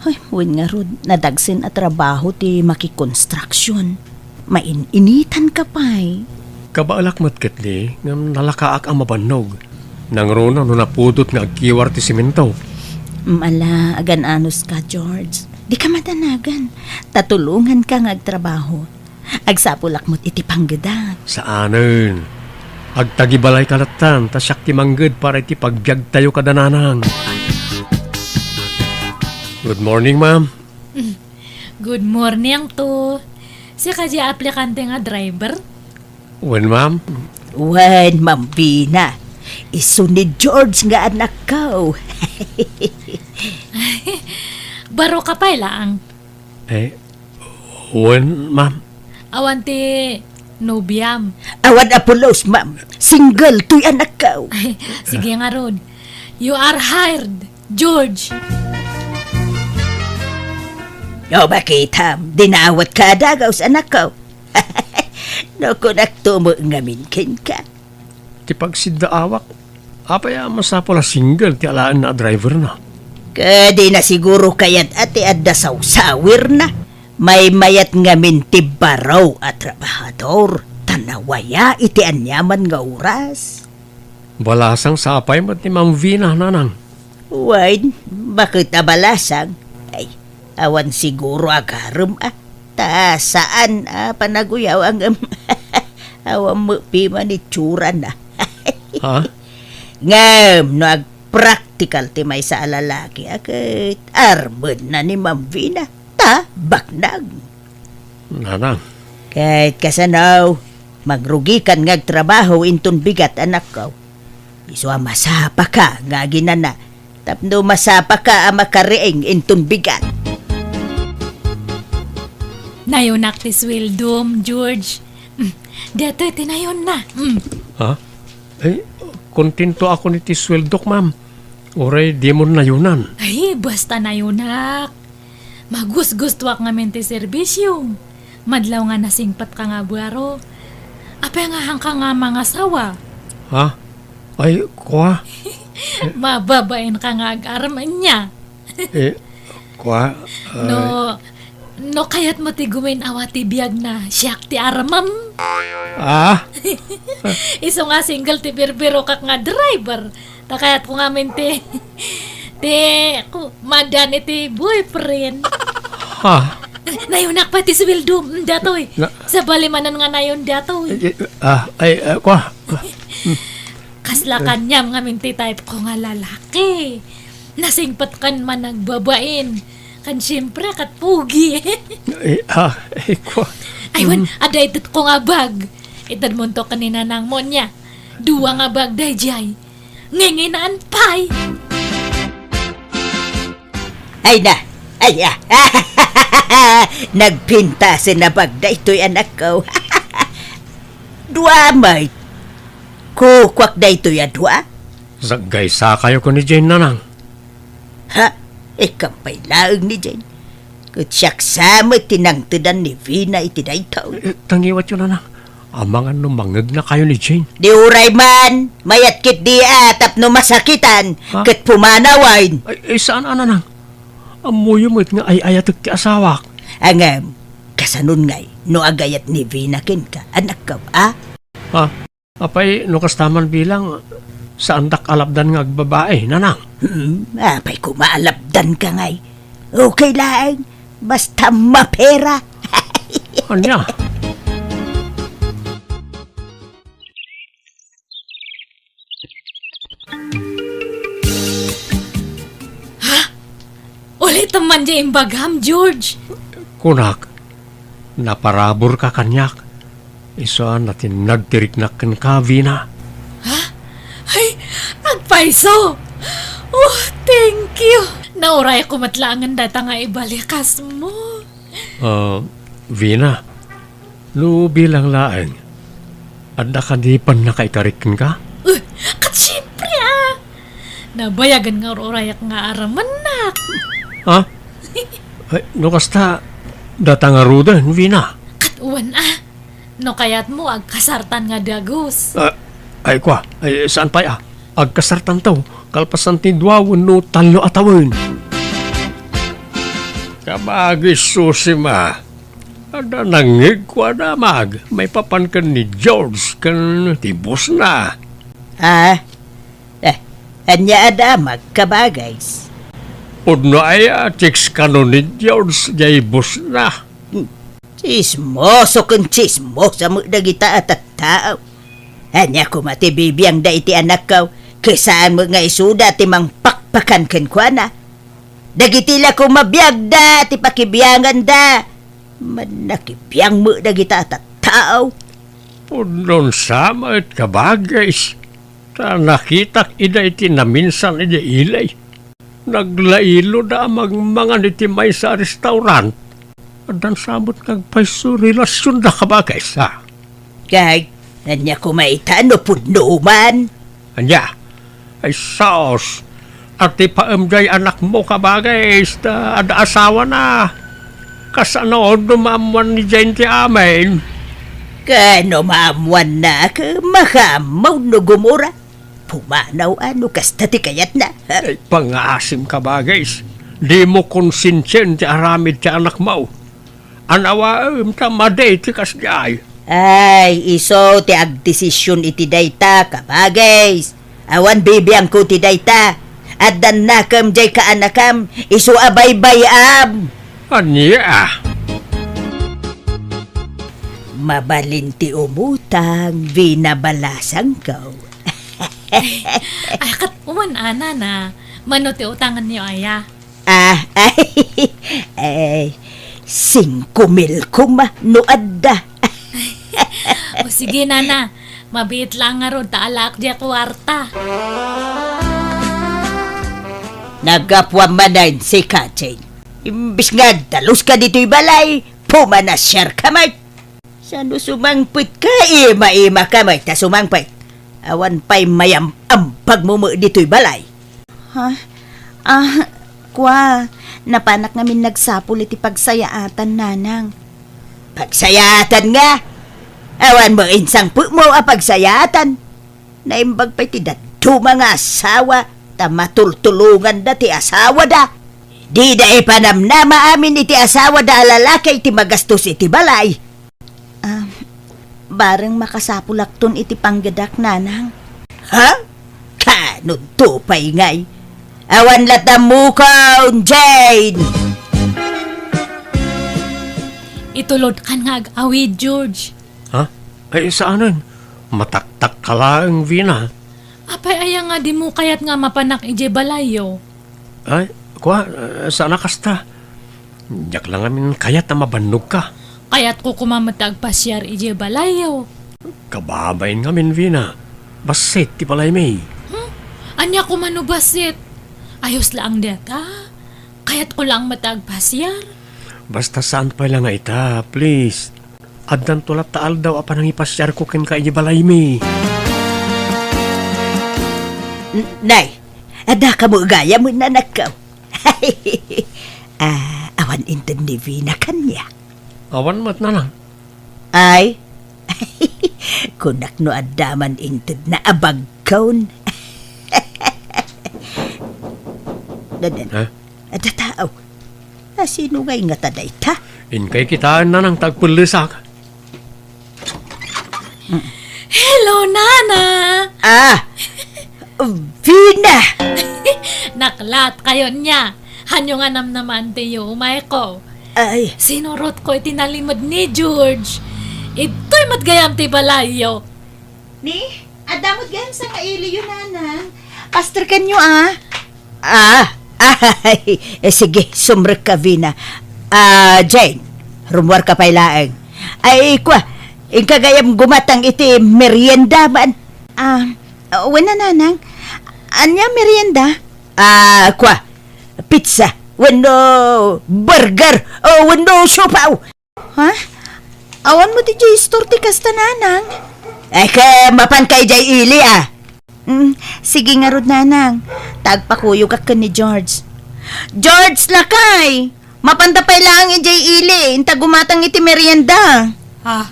Ay, wen ngarud, nadagsen a trabaho ti makikonstruksyon. Main-initanka pay. Kabaelak met ketdi, ngem nalakaak a mabannog. Nangruna no napudot nga agkiwar ti semento. Mala, agan-anuska, George. Dika madanagan. Ta tulonganka nga agtrabaho. Agsapulak met iti panggedak. Saanen. Agtagibalayka lattan, ta siak ti mangged para iti pagbiagtayo kada nanang. Good morning, ma'am. Good morning to. Sika di aplikante nga driver? Wen, ma'am. Wen, Ma'am Vina. Isu ni George nga anakko. Baroka pay laeng. Eh, wen, ma'am. Awan ti nobiam. Awan a pulos, ma'am. Single toy anakko. Ay, sige ngarud. You are hired, George. O, bakitam, dinaawat ka a dagus, anakko. No kunak to met ngamin kenka. Ti pagsiddaawak, apay a masapul a single ti alaenna a driverna? Ket dina siguro kayat a ti adda sawsawirna. Maymayat ngamin ti baro a trabahador, ta nawaya iti aniaman nga oras. Balasang sapay met ni Ma'am Vina, nanang. Wen, baket a balasang? Ay, awan siguro agarem a. Ta saan a panaguyaw ngem awan met piman itsurana. Ha? Ngem no agpraktik praktikal ti maysa a lalaki a ket armenna ni Ma'am Vina. Ta, baknang. Nanang. Ket kasano, mangrugikan nga agtrabaho inton bigat, anakko. Isu a masapaka nga aginana, tapno masapaka a makariing inton bigat. Nayonak ti sueldom, George. Mm, datoy ti nayonna. Mm. Ha? Eh, kontento ako iti sueldok, ma'am. Uray dimon nayonan. Ay, basta nayonak. Magusgustuak ngamin ti serbisiom. Madlaw nga nasingpetka nga abuaro. Apay nga haanka nga mangasawa? Ha? Ay, kua? Mababainka nga agarem ania. Eh, kua? No, no kayatmo ti gumin-awa ti biag na siak ti armem. Ah? Isu nga single ti birbirokak nga driver. Ta kayatko ngamin ti, ti, ku-, madan iti boyfriend. Ha? Nayonak pay ti sueldo, mm, datoy. Na- Sabali manen nga nayon datoy. Eh, eh, ah, ay, ah, kua? Kasla kaniam ngamin ti type ko nga lalaki. Nasingpet ken managbabain. Ken siyempre, ket pogi. Eh, ah, eh, kua? Ay, wen, mm, adda itedko nga bag. Itedmonto ken ni nanangmo ania. Dua nga bag daydiay. Nginginaan pay. Ay na, ay, ah. Nagpintasen a bag daytoy, anakko. Dua met. Kukuak daytoy a dua. Saggaysakayo ken ni Jane, nanang. Ha? Ikkan pay laeng ni Jane. Ket siak sa met ti nangtedan ni Vina iti daytoy. Eh, tangiwatyo, nanang. Amangan no mangegnakayo ni Jane. Di uray man, mayat ketdi a tapno masakitan, ha? Ket pumanawen. Ay, ay, saan a, nanang? Ammoyo met nga ay-ayatek ti asawak. Ngem, kasanon ngay no agayat ni Vina kenka, anakko, a? Ha? Apay, no kasta man bilang, saandak a lapdan nga agbabai, nanang? Hmm, apay koma a lapdanka ngay? Okay laeng, basta mapera. Ania? Ha? Ulitem man diay imbagam, George. Kunak, naparaburka kaniak. Isu a natinnag ti riknak kenka, Vina. Ha? Ay, agpayso! Oh, thank you! Naurayko met laengen dayta nga ibalikasmo. Ah, Vina, no bilang laeng, adda kadi pannakaikarik kenka? Eh, ket siempre, a! Nabayagen nga ur-urayak nga aramennak. Ha? Ay, no kasta, data ngaruden, Vina. Ket wen, a. No kayatmo, agkasartan nga dagus. Ah, ay, kua. Ay, saan pay, a? Agkasartanto, kalpasan ti dua wenno tallo a tawen. Kabagis Susima, adda nangngegko a damag maipapan ken ni George ken ti bossna. Ah, eh, ania a damag, kabagis? Pudno aya, chicks kano ni George jay bossna. Hmm. Tsismoso ken tsismosa met dagita a tattao. Ania koma ti bibiangda iti anakko, ket saan met nga isuda ti mangpakpakan kenkuana? Dagiti la koma biagda ti pakibianganda. Mannakibiang met dagita a tattao. Pudno sa met, kabagis, ta nakitak ida iti naminsan idiay ili. Naglailo da a mangmangan iti maysa a restaurant. Addan sa met nga agpayso relasionda, kabagis, a? Kay, ania koma ita no pudno man? Ania? Ay, sus! Atipaem jay anakmo, kabagis, ta adda asawana. Kasano no maammoan ni Jane ti amin? Ken no maammoanna, ket makaammo no gumura. Pumanaw a no kasta ti kayatna. Ay, pangaasim, kabagis. Dimo konsensien ti aramid ti anakmo. Anawaem ta madi ti kasdiay. Ay, isu ti agdesision iti dayta, kabagis. Awan bibiangko ti dayta. Addan nakem jay kaanakam, isu a baybay-am. Ania? Mabalin ti umutang, binabalasangko. Ay, ket wen a, Nana, mano ti utanganyo aya? Ah, ay, ay, singko mil koma no adda. O sige, Nana, mabiit lang ngarud ta alaak diay kuarta. Naggapuam manen sika, Jane. Imbes nga agdaluska ditoy balay, pumanasiarka met. Sano sumangpetka, ima-imaka met ta sumangpet. Awan pay mayam-ambagmo met ditoy balay. Ha? Ah, kua, napanak ngamin nagsapul iti pagsayaatan, Nanang. Pagsayaatan nga? Awan met insangpetmo a pagsayaatan. Naimbag pay ti dadduma nga asawa, ta matultulonganda ti asawada. Dida ipanamnama amin iti asawada a lalaki ti magastos iti balay. Ah, bareng makasapulakton iti panggedak, Nanang. Ha? Kanudto pay ngay? Awan latta mukon, Jane! Itulodkan nga ag-awid, George. Ha? Ay, saanen. Mataktakka laeng, Vina. Apay aya nga dimo kayat nga mapanak idiay balayyo? Ay, kua, eh, saan a kasta. Diak la ngamin kayat a mabannogka. Kayatko koma met ti agpasiar idiay balayyo. Kababain ngamin, Vina. Bassit ti balaymi. Hmm? Ania koma no bassit? Ayos laeng dayta. Kayatko laeng met ti agpasiar. Basta saan pay la nga ita, please. Addanto latta aldaw a panangipasiarko kenka idiay balaymi. N-, nay, adda kamo gayam, nanakko. Ah, awan inted ni Vina kaniak. Awan met, Nanang. Ay, kunak no adda man intedna a bagkon. Dadan. Ha? Adda tao. Asino ngay ngata dayta? Inkay kitaen, Nanang, ta agpellesak. Hello, Nana! Ah! Vina! Naklat kayo niya. Hanyo nga namnamaan ti umay ko. Ay. Sinurot ko iti nalimed ni George. Itoy met gayam ti balayyo. Ni, adda met gayam sangailiyo, Nanang. Pastor kenyo, ah. Ah, ay, eh, sige, sumrekka, Vina. Ah, Jane, rummuarka pay laeng. Ay, kua, inka gayam gumatang iti merienda man. Ah, wen a, Nanang. Ania merienda? Ah, kua, pizza, wenno burger, o wenno siopaw. Ha? Awan met idiay store ti kasta, Nanang. Ay, ket mapanka idiay ili, ah. Mm, sige ngarud, Nanang. Ta agpakuyogak ken ni George. George, lakay! Mapanta pay laeng idiay ili, inta gumatang iti merienda. Ah.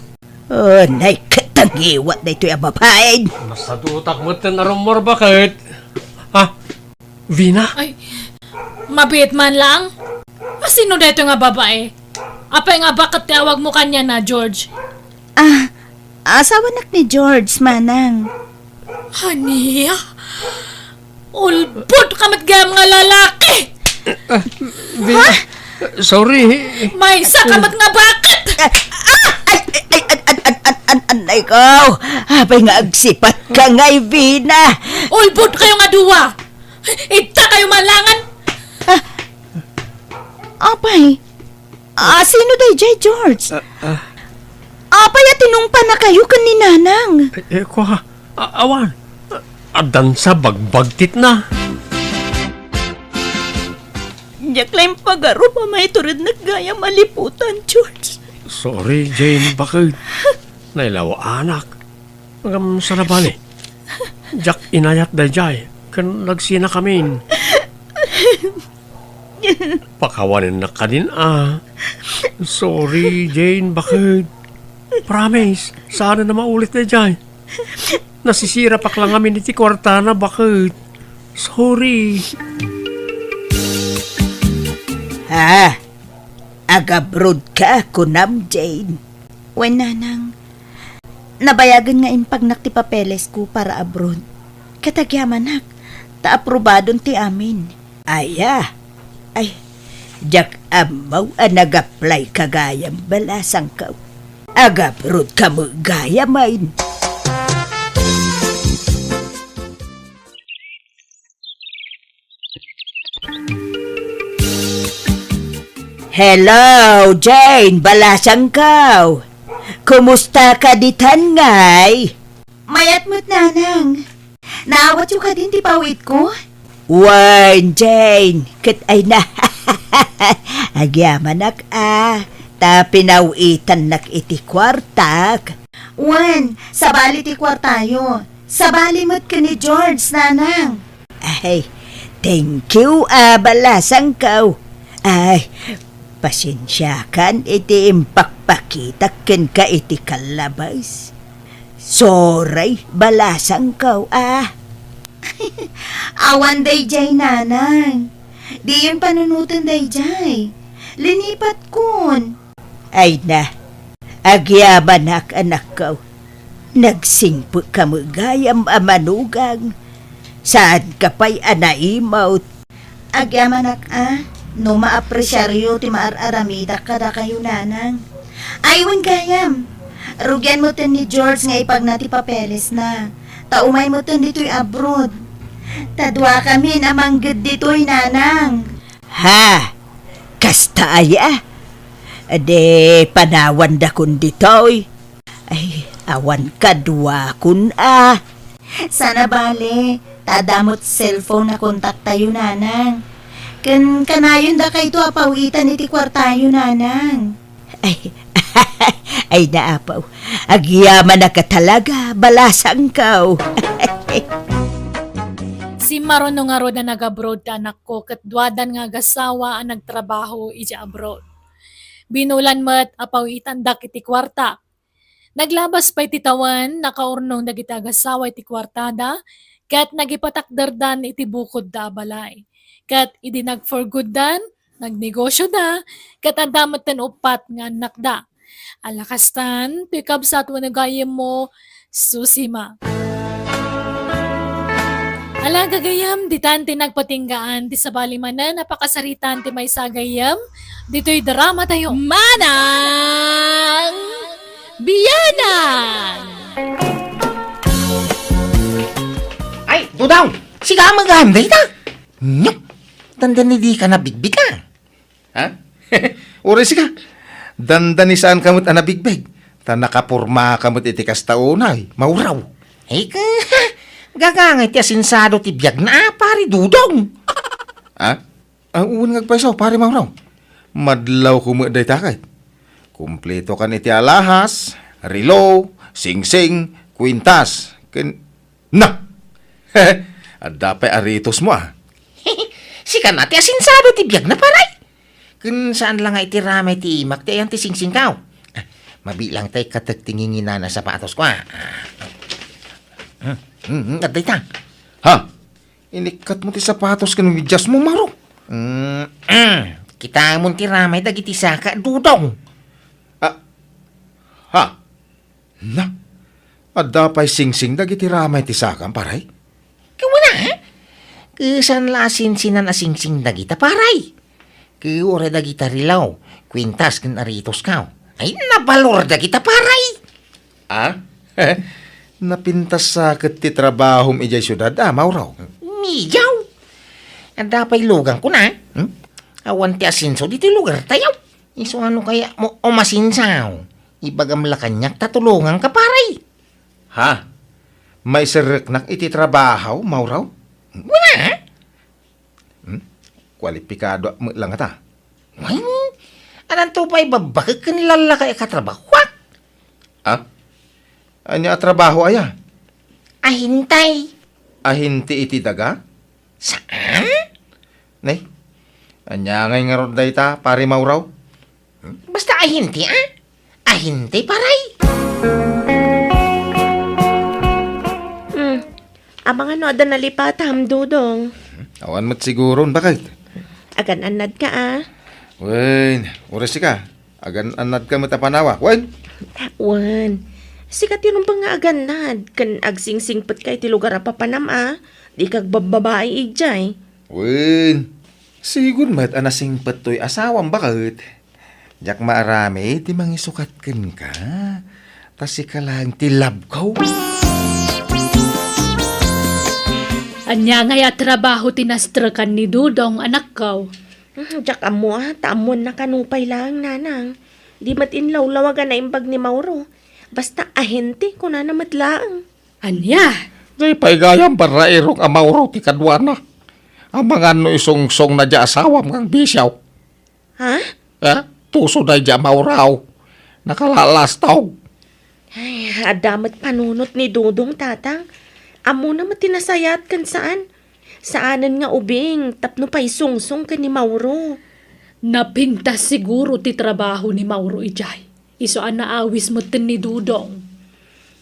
Oh, nay, ket tangiwat daytoy a babaen. Masadutak metten a rummuar, baket. Ah, Vina? Ay, mabiit man laeng. Asino daytoy nga babae? Apay nga baket ti awagmo kaniana, George? Ah, asawanak ni George, manang. Ania? Ulbod ka met gayam nga lalaki! Ah, Vina, sorry. Maysa ka met nga baket! Ah, ay, ay, ay, an, an, an, an, an, ay ko. Apay nga agsipat ka ngay, Vina. Ulbod kayo nga dua! Ita kayo malangan! Ah, apay, ah, sino daydiay, George? Ah, ah. Apay a tinungpanakayo ken ni Nanang? Eh, eh, kua, a-, awan. Addansa bagbagtitna. Diak la impagarup a maiturednek gayam a liputan, George. Sorry, Jane, baket. Nailawaanak. Ngem saan a bale? Diak inayat daydiay, ken nagsinakamin. Pakawanennak kadin a. Sorry, Jane, baket. Promise, saanen a maulit daydiay. Nasisirapak la ngamin iti kuartana, baket. Sorry. Ah, agabroad ka, kunam, Jane? Wen, Nanang. Nabayagen nga impagnak ti papelesko para abroad. Ket agyamanak, ta aprobadon ti amin. Aya? Ay, diak ammo a nag-apply ka gayam, balasangko. Agabroad ka met gayam, ay. Hello, Jane! Balasangko! Kumusta ka ditan ngay? Mayat met, Nanang. Naawatyo kadin ti pawitko? Wen, Jane, ket ay na. Agyamanak a, ta pinawitannak iti kuartak. Wen, sabali ti kuartayo. Sabali met ken ni George, Nanang. Ay, thank you, a, balasangko. Ay, pasensiakan iti impakpakitak kenka iti kallabas. Sorry, balasangko, a. Awan daydiay, Nanang. Diyon panunoten daydiay. Linipatkon. Ay na, agyamanak, anakko. Nagsingpet ka met gayam a manugang. Saanka pay a naimut. Agyamanak a, no maapresiaryo ti maar-aramidak kadakayo, Nanang. Ay, wen gayam. Rugian metten ni George nga ipagna ti papelesna. Ta umay metten ditoy abroad. Ta duakamin a mangged ditoy, Nanang. Ha? Kasta aya? Di panawandakon ditoy. Ay, awan kaduakon a. Sana bale, ta adda met cellphone a kontaktayo, Nanang. Ken kanayon dakayto a pawitan iti kuartayo, Nanang. Ay, ay, naapaw. Agyamanak a talaga, balasangko. Simmaron no ngarud a nag-abroad ti anakko ket duadan nga agasawa a nagtrabaho idiay abroad. Binulan met a pawitandak iti kuarta. Naglabas pay ti tawen, nakaurnong dagiti agasawa iti kuartada, ket nagipatakderdan iti bukodda a balay. Ket idi nag-for gooddan, nagnegosyoda, ket adda metten uppat nga annakda. Ala kastan, toy kabsat wenno gayyemmo, Susima. Ala, gagayyem, ditan ti nagpatinggaan ti sabali manen a pakasaritaan ti maysa a gayyem ditoy drama tayo. Manang Bianan! Ay, Dudong! Sika a maganda ita! Nyok! Tanda ni di ka nabigbig ka. Ha? Uray sika, dandani saan ka met a nabigbig, ta nakaporma ka met iti kasta unay, Mawraw. Ay, ka, gagangay ti asinsado ti biagna, a, pare Dudong. Ha? Ah, wen nga agpayso, pare Mawraw. Madlaw ko met dayta ket. Kumpleto kan iti alahas, relo, singsing, kwintas, ken Na! Adda pay aritosmo, a. Sika na ti asinsado ti biagna, paray. Ken saan la nga iti ramay ti imak ti ayan ti singsingko. Ah, mabilang tay katek ti nginginana a sapatosko, a. Ah. Hmm, hmm, hmm, adda ita. Ha? Inikkatmo ti sapatos ken mediasmo, Maro? Hmm, hmm. Kitamon ti ramay dagiti saka, Dudong. Ah. Ha? Na, adda pay singsing dagiti ramay ti sakam, paray? Ket wen a, ket saan la a sinsinan a singsing dagita, paray. Ket uray dagita relo, kwintas ken aritosko. Ay, nabalor dagita, paray. Ah? Napintas sa ket ti trabahom idiay siudad, a, Mawraw? Mediaw. Adda pay lugangko na, hmm? Awan ti asenso ditoy lugartayo. Isu ano kaya mo umasenso? Ibagam la kaniak ta tulongangka, paray. Ha? Maiserreknak iti trabaho, Mawraw? Wen a? Hmm? Kualipikado met la ngata. Wen, addanto pay babbakek ken lallaki a katrabahoak. Ah? Ania a trabaho aya? Ahente. Ahente iti daga? Saan? Ne? Ania ngay ngarud dayta, pare Mawraw? Hmm? Basta ahente, a? Ahente, paray. Hmm. Amangan no adda nalipatam, Dudong. Hmm? Awan met siguron, baket. Agan-annadka, a? Wen, uray sika. Agan-annadka met a panawak, wen? Wen. Sika ti rumbeng nga agannad, ken agsingsingpetka iti lugar a papanam, a? Dika agbabbabai idiay. Wen. Sigud met a nasingpet toy asawam, baket. Diak maaramid ti mangisukat kenka. Ta sika laeng ti love ko. Ania ngay a trabaho ti nastrekan ni Dudong, anakko? Hmm, diak ammo a, ta ammoannaka nupay laeng, nanang. Di met inlawlawag a naimbag ni Mauro. Basta ahente, kunana met laeng. Ania? Di pay gayam barrairong a Mauro ti kaduana. Amangan no isungsongna diay asawam nga agbisio. Ha? Eh, tuso daydiay a Mauro. Nakalalastog. Ay, adda met panunot ni Dodong, Tatang. Ammona met ti nasayaat ken saan. Saanen nga ubing tapno paisungsong ken ni Mauro. Napintas siguro ti trabaho ni Mauro idiay. Isu a naawis metten ni Dodong.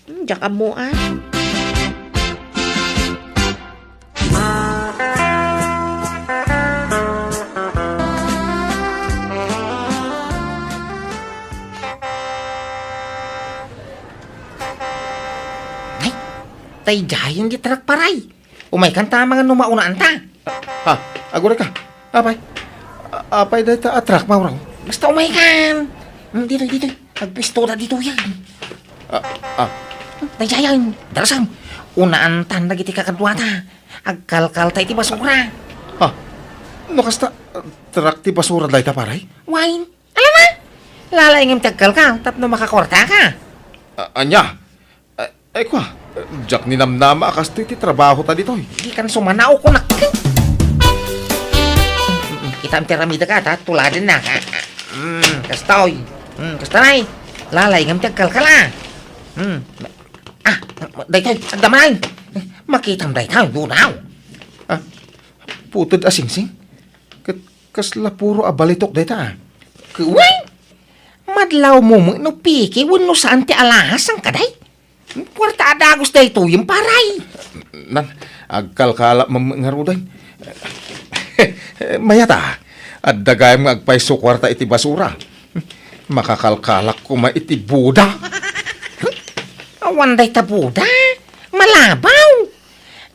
Hmm, diak ammo a. Ay, daydiayen ti truck, pare. Umaykan ta amangan no maunaan ta. Ha? Agurayka? Apay? A-, apay dayta a truck, Mauro? Basta umaykan. Hmm, ditoy, ditoy. Agpistoda ditoyen. Ah, ah. Daydiayen, darasam. Unaantan dagiti kakaduata. Agkalkalta iti basura. Ha? No kasta, truck ti basura dayta, pare? Wen. Ala, lalaingem ti agkalkal tapno makakuartaka. A-, ania? Ay, ay, kua, diak ninamnama a kastoy ti trabahota ditoy. Dikan sumanaw, kunak. Mm, kitaem ti aramidek, ta tuladennak. Mm, kastoy. Mm, kasta, nay. Lalaingem ti agkalkal, a. Mm. Ah, daytoy, adda manen. Makitam daytoy, Dodong. Ah, puted a singsing. Ket kasla puro a balitok dayta, a. Kuway! Madlawmo met no peke wenno saan ti alahas, saan kadi? Kuarta a dagus daytoyen, pare. Nan, agkalkalak met ngaruden. Mayat a, adda gayam nga agpayso kuarta iti basura. Makakalkalak koma iti buda. Awan dayta buda. Malabaw.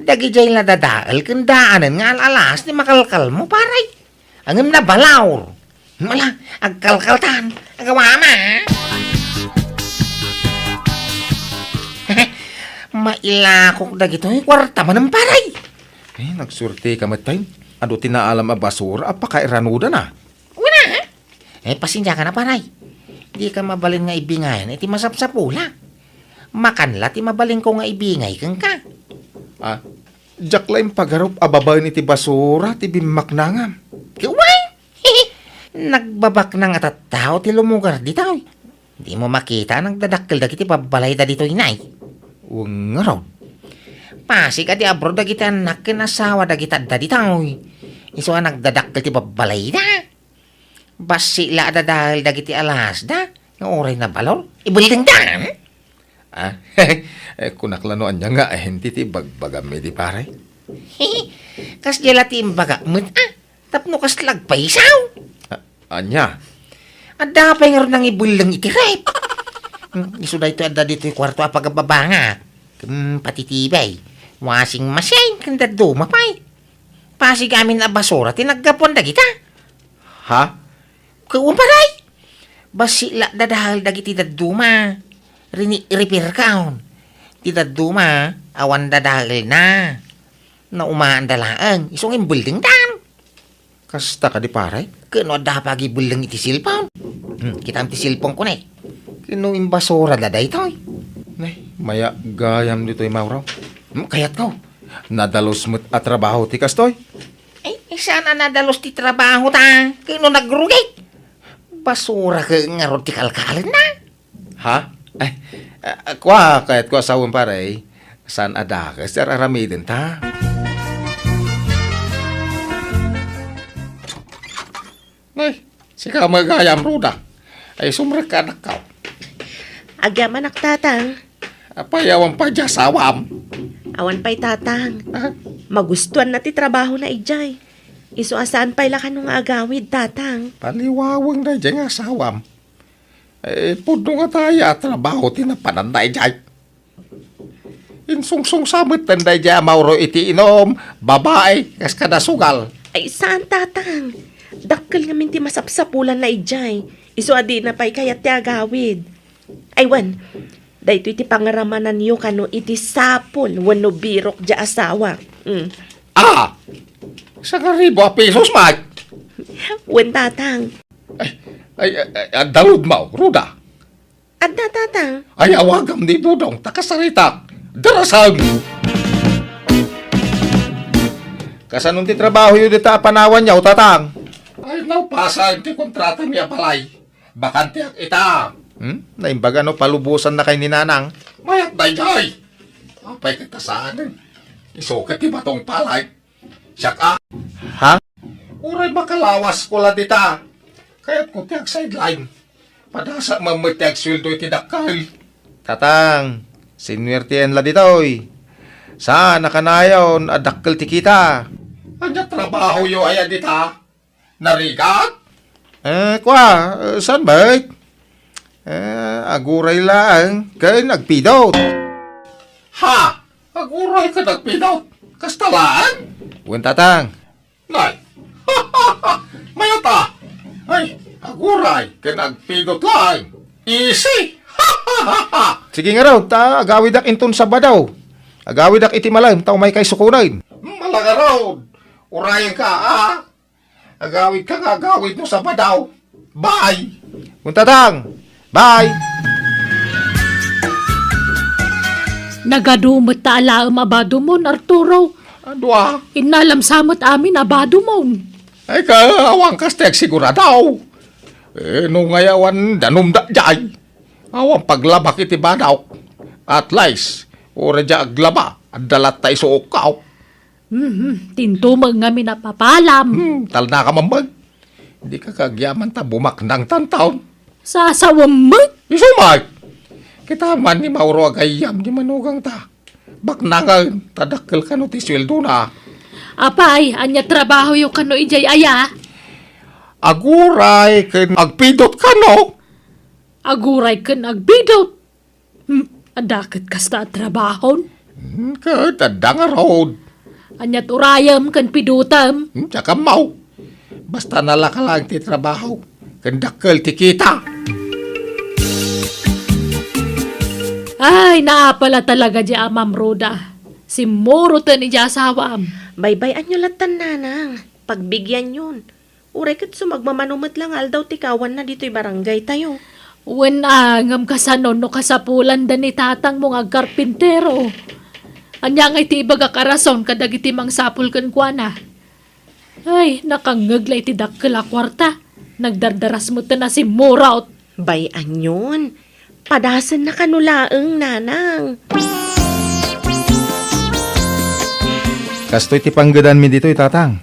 Dagidiay la dadael ken daanen nga al-alas ti makalkalmo, pare. Ngem nabalaw. Ala, agkalkaltan. Agawama. Mailakok dagitoy kuarta manen, pare. Eh, nagsuerteka met, tay. Adu ti naalam a basura a pakairanudan, a. Wen a. Eh, pasensiakan a, pare. Dika mabalin nga ibingayan iti masapsapula. Makan la ti mabalinko nga ibingay kenka. Ah, diak la impagarup a babaen iti basura ti bimmaknangam. Wen! Nagbabaknang a tattao ti lumugar ditoy. Dimo makita a nagdadakkel dagiti babbalayda ditoy, nay? Wen ngarud. Pasig a di abroad dagiti annak ken asawa dagiti adda ditoy. Isu a nagdadakkel ti babbalayda. Bassit la a dadael dagiti alasda nga uray nabalor. Ibuildingdan! Ah, eh, kunak la no ania nga ahente ti bagbagam idi, pare. Kasdiay la ti imbagak met, a. Tapno kasla agpayso. A-, ania? Adda pay ngarud nangibuilding iti ref. Hmm, isu daytoy adda ditoy kuarto a pagababangak. Ken pati T V, washing machine, ken dadduma pay. Pasig amin a basura ti naggapuan dagita. Ha? Ket wen, pare, bassit la dadael dagiti dadduma. Rini-, repair kaon. Ti dadduma, awan dadaelna. Naumaanda laeng, isu nga imbuildingdan. Kasta kadi, pare? Ket no adda pay agibuilding iti cellphone. Hmm, kitaem ti cellphone ko, ne. Ket no imbasurada daytoy? Ne, mayat gayam ditoy, Mauro. Hmm, kayatko. Nadalus met a trabaho ti kastoy. Ay, saan a nadalus ti trabaho ta? Ket no nagrugit? Basura ket ngarud ti kalkalenna. Ha? Ay, ah, kua, kayatko a sawen, pare. Saan a dakes ti ar-aramidenta? Ay, sika met gayam, Ruda. Ay, sumrekka, anakko. Agyamanak, Tatang. Apay, awan pay diay asawam? Awan pay, Tatang. Ah? Magustuanna ti trabahona idiay. Isu a saan pay la kano nga agawid, Tatang. Paliwaweng daydiay nga asawam. Eh, pudno nga dayta a trabaho ti napananna idiay. Insungsong sa metten daydiay a Mauro iti inum, babai, kas kada sugal. Ay, saan, Tatang. Dakkel ngamin ti masapsapulanna idiay. Isu a dina pay kayat ti agawid. Ay, wen, daytoy ti pangaramananyo kano iti sapul wenno birok diay asawa. Mm. Ah! Sangaribu a pesos met. Wen, Tatang. Ay, ay, ay, ay, adda ludmaw, Ruda. Adda, Tatang. Ay, awagam ni Dudong, ta kasaritak. Darasam! Kasano ti trabahoyo dita a panawanyo, Tatang? Ay, naupasan ti kontrata mi a balay. Bakanteak ita. Hmm? Naimbag a no palubosannakay ni Nanang? Mayat daydiay. Apay ket ta saanen? Isu ket ti batong palay. Siak a. Ha? Uray makalawasko la dita. Kayatko ti agsideline. Padasam met ti agsueldo iti dakkel. Tatang, sinuertien la ditoy. Saan a kanayon a dakkel ti kita. Ania trabahoyo aya dita? Narigat? Eh, kua, eh, saan met? Eh, aguray laeng ken agpidot. Ha? Aguray ken agpidot? Kasta laeng? Wen, Tatang. Nay. Mayat a. Ay, aguray ken agpidot laeng. Easy. Sige ngarud, ta agawidak inton Sabado. Agawidak iti malem, ta umaykay sukonen. Malangarud. Urayenka, a. Agawidka nga agawid no Sabado. Bye! Wen, Tatang! Bye! Nagadu met ta alaem a badumon, Arturo. Adu a? Innalam sa met amin a badumon. Ay, ka, awan kas ti agsigurado. Eh, no ngay awan danum daydiay. Awan paglabak iti badok. At least, uray dia aglaba, adda latta isuokkaw. Mhm, tintumeng ngamin a papalam. Hmm, talna ka man, Bag. Di ka kagyaman ta bumaknang tantaon. Sasawem met. Isu met. Kita man ni Mauro a gayyem ni manugangta. Baknangen, ta dakkel kano ti sueldona. Apay, ania trabahoyo kano idiay aya? Aguray ken agpidot kano. Aguray ken agpidot? Hmm, adda ket kasta a trabahon? Hmm, ket adda ngarud. Aniat urayem ken pidotem? Hmm, diak ammo. Basta nalaka laeng ti trabaho, ken dakkel ti kita. Ay, naapal a talaga di amam, Ruda. Simmuroten idi asawam. Baybay-anyo lattan, Nanang. Pagbigianyon. Uray ket sumagmamano met la nga aldaw ti kawanna ditoy barangaytayo. Wen a, ngem kasano no kasapulanda ni tatangmo nga agkarpintero? Ania ngay ti ibagak a rason kadagiti mangsapul kenkuana? Ay, nakangngeg la iti dakkel a kuarta. Nagdardaras met a simmurot. Bay-anyon. Padasenna kano laeng, Nanang. Kastoy ti panggedanmi ditoy, Tatang.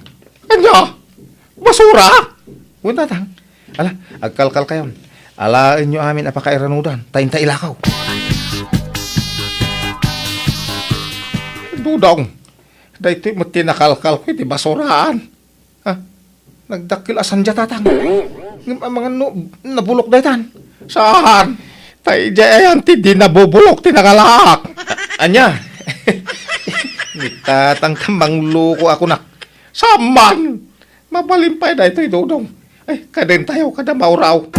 Ania? Basura? Wen, Tatang. Ala, agkalkalkayon. Alaenyo amin a pakairanudan, ta inta ilakaw. Dudong, daytoy met ti nakalkalko iti basuraan. Ha? Nagdakkel a saan dia, Tatang. Ngem amangan no nabulok daytan. Saan? Ta idiay ayan ti di nabubulok ti nangalak. A-, ania? Ni Tatang ta mangloko a kunak. Saan man? Mabalin pay daytoy, Dudong. Ay, kadentayo kada Mauraw.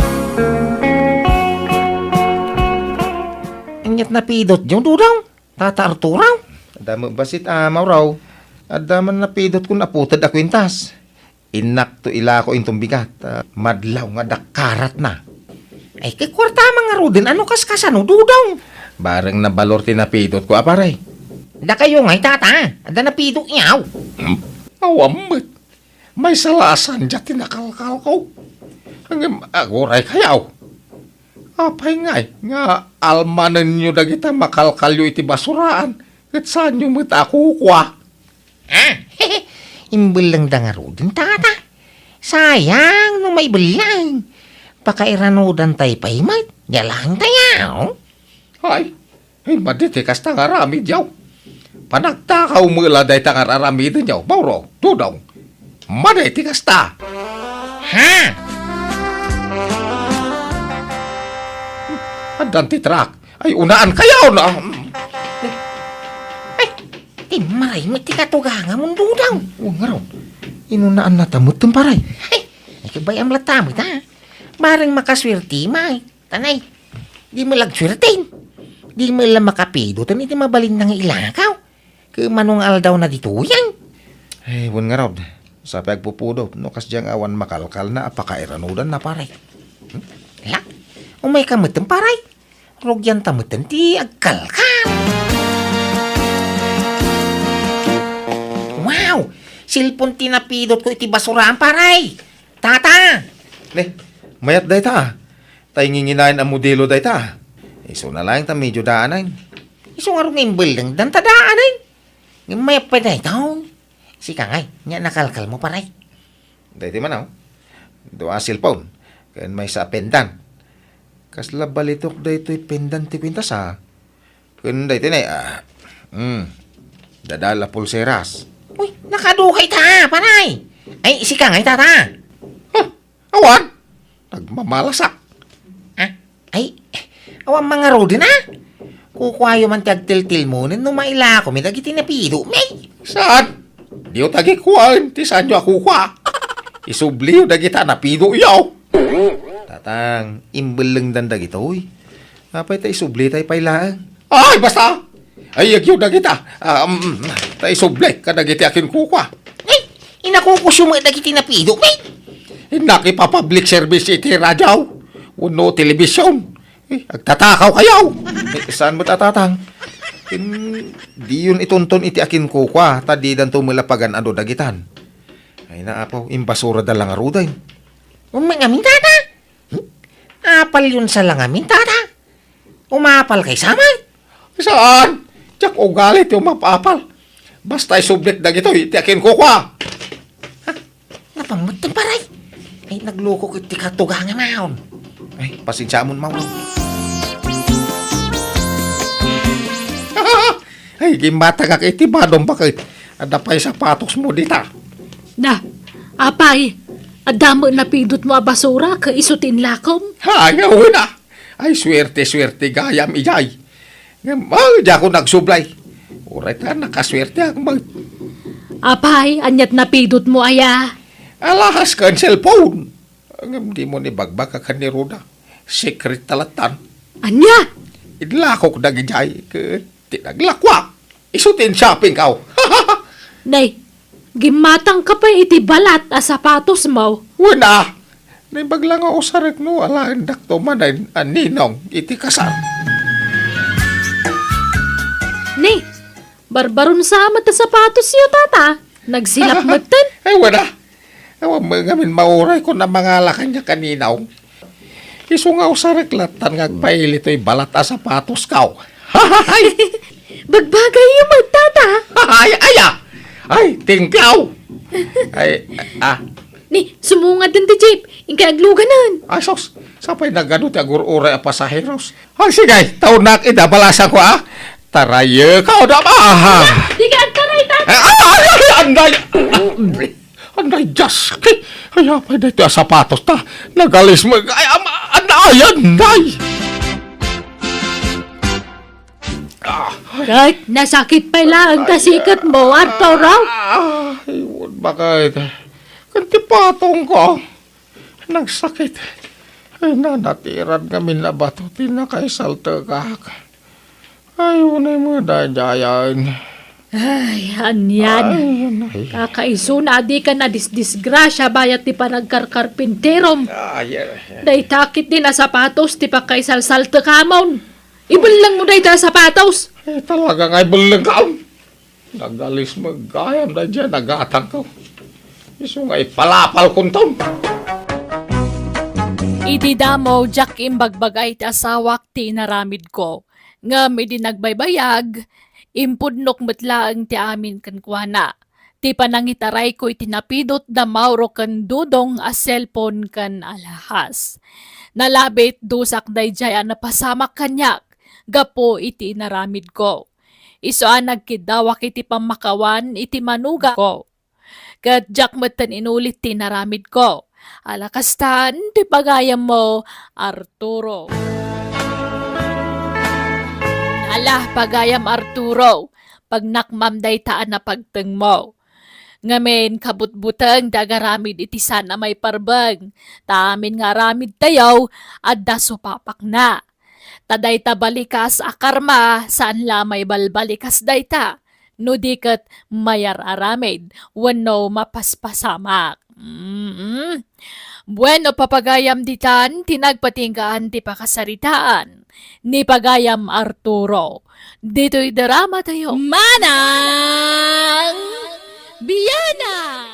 Aniat napidotyo, Dudong? Tata Arturo? Adda met bassit a Mauraw. Adda man napidot kun aputed a kuintas. Innakto ilako inton bigat, a, madlaw nga dakkaratna. Ay, ket kuarta man ngaruden, ano kaskasano, Dudong? Bareng nabalor ti napidotko a, pare. Dakayo ngay, Tata, adda napidotyo? Hmm? Awan met. Maysa la a saan dia ti nakalkalko. Ngem aguray kayo. Apay ngay nga almanenyo dagita makalkalyo iti basuraan, ket saanyo met a kukua? Ah, imbellengda ngaruden, Tata. Sayang no maibellang. Pakairanudantay pay met, yalangtayaw. Ay, ay, madi ti kasta nga aramidyo. Panagtakaw met la dayta nga ar-aramidenyo, Mauro, Dudong. Madi ti kasta. Ha? Addan ti truck. Ay, unaankayo, no? Ay, timmaray met ti katugangamon, Dudong. Wen ngarud, inunaannata met, pare. Ay, ay, kabayam latta met, ha? Bareng makasuerti, may. Tanay, di met la agsuerten. Di met la makapidoten iti mabalinna nga ilakaw. Ket mano nga aldawna ditoyen? Ay, wen ngarud. Sa pay agpupudot, no kasdiay nga awan makalkalna a pakairanudanna, pare. Hmm? Ala, umayka metten, pare. Rugianta metten ti agkalkal. Wow! Cellphone ti napidotko iti basuraan, pare. Tata! Ne, mayat dayta, ah. Tay nginginayon a modelo dayta, ah. Isuna laeng ta medio daanayen. Isu ngarud nga imbellengdan ta daanayen. Ngem mayat pay dayta, oh. Sika ngay, ania nakalkalmo, pare? Daytoy man, oh. Dua a cellphone. Ken maysa a pendant. Kasla balitok daytoy pendant ti kuintas, ah. Ken daytoy ne, ah, hmm, dadal a pulseras. Uy, nakaduay ta, pare. Ay, sika ngay, tata. Huh, awan. Nagmamalasak. Ah, ay, awan mangaruden, ah. Kukuayo man ti agtiltilmonen no mailakomi dagiti napidomi. Saan? Diyo tagikuaen ti saanyo a kukua. Isubliyo dagita napidoyo. Tatang, imbellengdan dagitoy. Apay ta isublitay pay laeng? Ay, basta! Ay, agyo dagita. Ah, um, ta isubli kadagiti akinkukua. Ay, inakukusyo met dagiti napidomi. Innak ipa-public service iti radio wenno television. Eh, agtatakaw kayo. Eh, saan met a tatang? Ken diyon itunton iti akinkukua, ta didanto met la pagan-ado dagitan. Ay na, apo, imbasurada la ngaruden. Umangamin, tata? Hmm? Apalyon sa langamin, tata? Umapal kay saman? Saan? Diak ugali ti umapapal. Basta isublik dagitoy ti akinkukua. Ha? Napammet ti paray. Ay, naglukok iti katugangan naon. Ay, pasensiamon, Mauro. Ay, gimmatagak iti badom, baket. Adda pay sapatosmo dita. Na, apay, adda met napidotmo a basura ket isu ti inlakom? Ay, wen a. Ay, suerte-suerte gayam idiay. Ngem, ay, diak nagsublay. Uray ta nakasuerteak met. Apay, aniat napidotmo aya? Alahas ken cellphone. Ngem dimo ni bagbagakan ni Roda. Secret ta lattan. Ania? Inlakok dagidiay ket ti naglakuak. Isu ti in-shopping kaw. Nay, gimmatangka pay iti balat a sapatosmo. Wen a. Naimbag la nga usarek no alaendakto manen a ninong iti kasar. Ni, barbaron sa met a sapatosyo, tata. Nagsilap metten. Ay, wen a. Awan met ngamin mauray kon a mangala kaniak a ninong. Isu nga usarek lattan nga agpaili toy balat a sapatosko. Bagbagayyo met, tata. Ay, ay, ah. Ay, thank you. Ay, ah. Ni, sumungad den ti jeep. Inkay agluganan. Ay, sus. Sapay nagadu ti agur-uray a pasaheros. Ay, sige. Taonak ida balasanko, ah. Tarayek, ah, da, ah. Di ka agtaray, tata. Ay, ay, ay, ay, anday. Anday, Diyos. Ay, apay daytoy a sapatos ta. Nagalis mo. Ay, ama, anday, anday. Ah, Ket nasakit pay laeng ta siketmo, Arturo. Ah, ay, wen, baket. Ken ti patongko, nagsakit. Ay, nanatiran ngamin a bato ti nakaisaltekak. Ay, unay met daydiayen. Ay, anian. Ay, anay. Kakaisuna a dika nadisdisgrasia bayat ti panagkarkarpinterom. Ay, ay, ay. Dayta ketdin a sapatos ti pakaisalsaltekamon. Ibellengmo dayta a sapatos. Ay, talaga nga ibellengkam. Nagalis met gayam daydiay a nagatangko. Isu nga ipalapalkonton. Idi damo, diak imbagbaga iti asawak ti inaramidko. Ngem idi nagbaybayag, impudnok met laeng ti amin kenkuana. Ti panangitarayko iti napidot da Mauro ken Dudong a cellphone ken alahas. Nalabit, dusak daydiay a napasamak kaniak gapu iti inaramidko. Isu a nagkiddawak iti pammakawan iti manugangko. Ket diak metten inulit ti inaramidko. Ala kastan ti pagayammo, Arturo. Ala, pagayam Arturo, pagnakmam dayta a napagtengmo. Ngamin, kabutbuteng ti agaramid iti saan a maiparbeng. Ta amin nga aramidtayo, adda supapakna. Ta dayta balikas a karma, saan la a maibalbalikas dayta. no di ket mayar-aramid wenno mapaspasamak. Mm. Bueno, papagayam ditan ti nagpatinggaan ti pakasaritaan ni pagayam Arturo. Ditoy drama tayo. Manang Biana!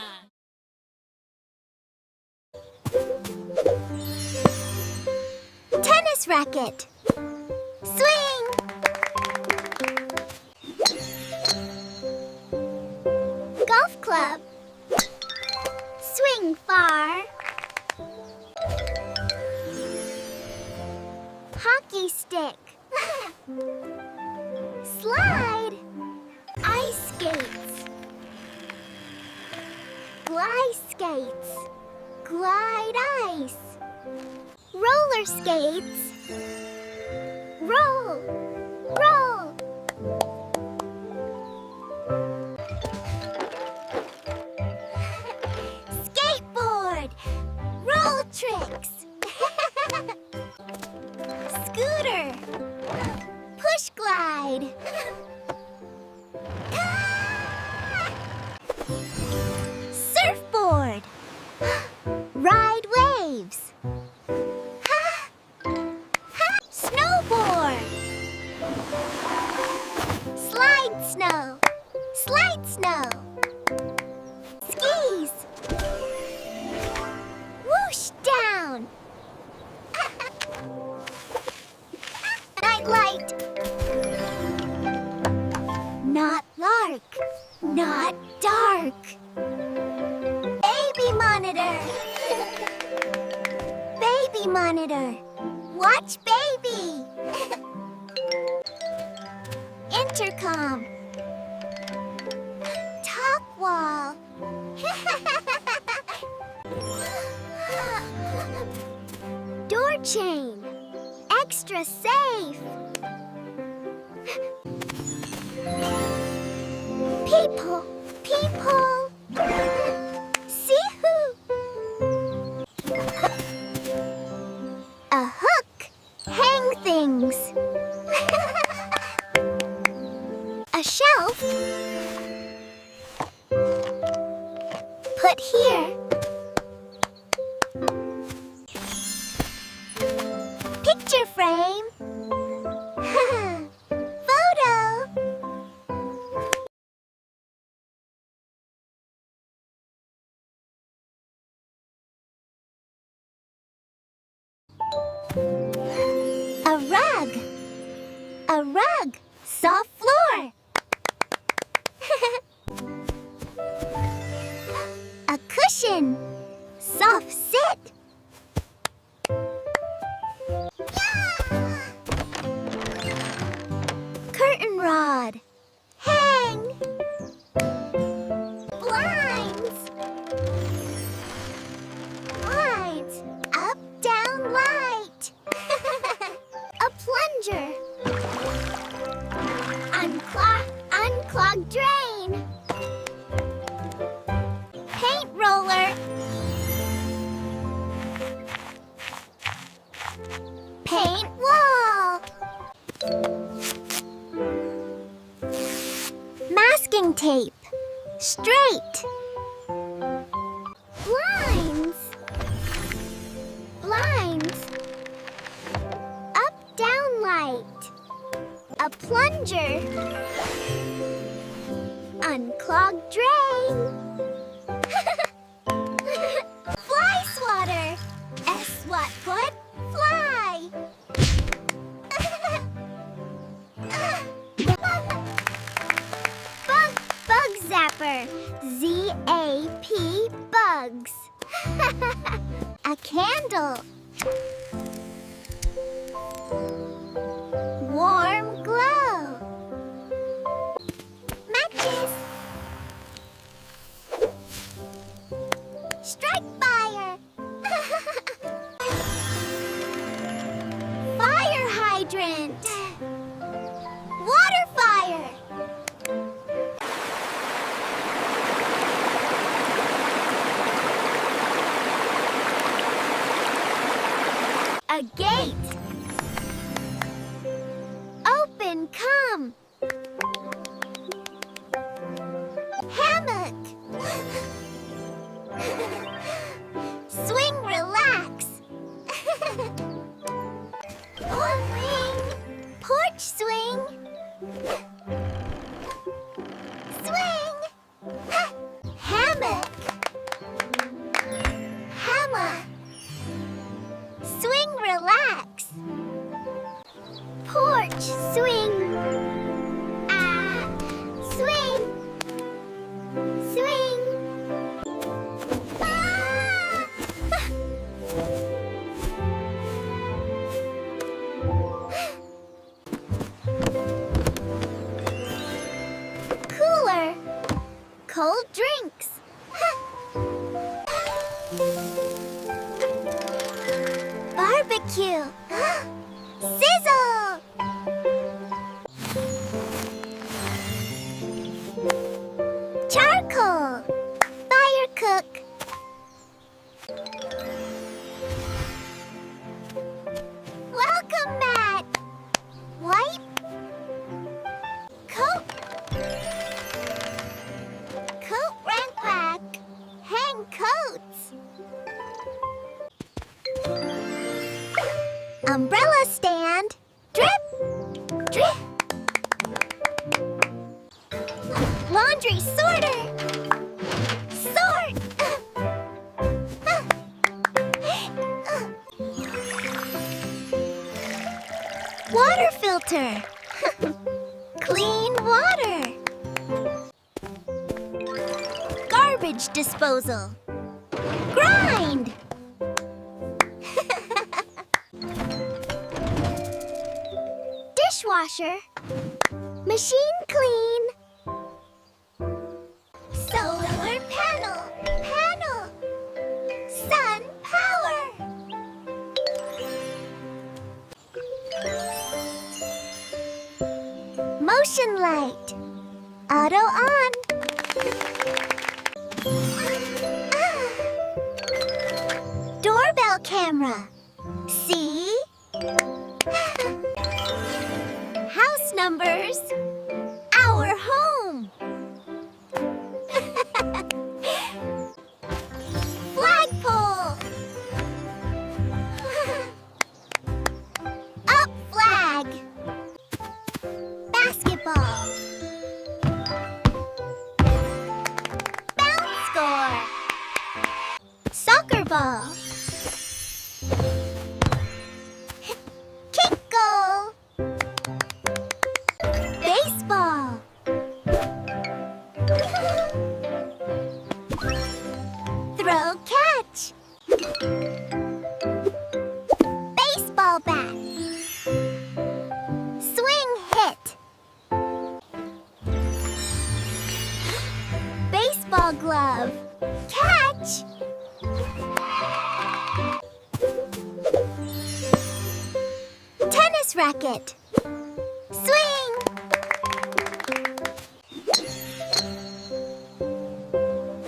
Tennis racket. Swing. Golf club. Swing far. Hockey stick. Slide. Ice skates. Glide skates. Glide ice. Roller skates. Roll. Roll. Skateboard. Roll tricks. Scooter. Push glide. Surfboard. Ride waves. Snowboard. Slide snow. Slide snow. Skis. Whoosh down. Night light. Not lark. Not dark. Baby monitor. Baby monitor. Watch baby. Intercom. Talk wall. Door chain. Extra safe. People, people. See who. A hook. Hang things. A shelf. Put here. Picture frame. Photo. A rug. A rug. Soft floor. A cushion. Soft sit. Curtain rod. Hang. Blinds. Blinds. Up, down, light. A plunger. Unclog, unclog drain. Paint roller. Paint wall. Masking tape. Straight. Blinds. Blinds. Up, down light. A plunger. Unclogged drain. Fly swatter. S what put? Fly. Bug, bug zapper. Z A P bugs. A candle. Warm glow. Matches. Strike fire. Fire hydrant. Water fire. Hammock. Hammock. Swing, relax. Porch, swing. Ah, swing. Swing. Ah! Cooler. Cold drinks. Barbecue. Sizzle. Charcoal. Fire cook. Welcome mat. Wipe. Coat. Coat rack. Hang coats. Umbrella stand. Drip. Drip. Laundry sorter. Sort. Water filter. Clean water. Garbage disposal. Grind. Dishwasher. Machine clean. Solar panel. Panel. Sun power. Motion light. Auto on. Ah. Doorbell camera. See? House numbers. Our home. Flagpole. Up flag. Basketball. Bounce score. Soccer ball. Kick goal. Baseball. Throw catch. Baseball bat. Swing hit. Baseball glove. Catch. Tennis racket. Swing.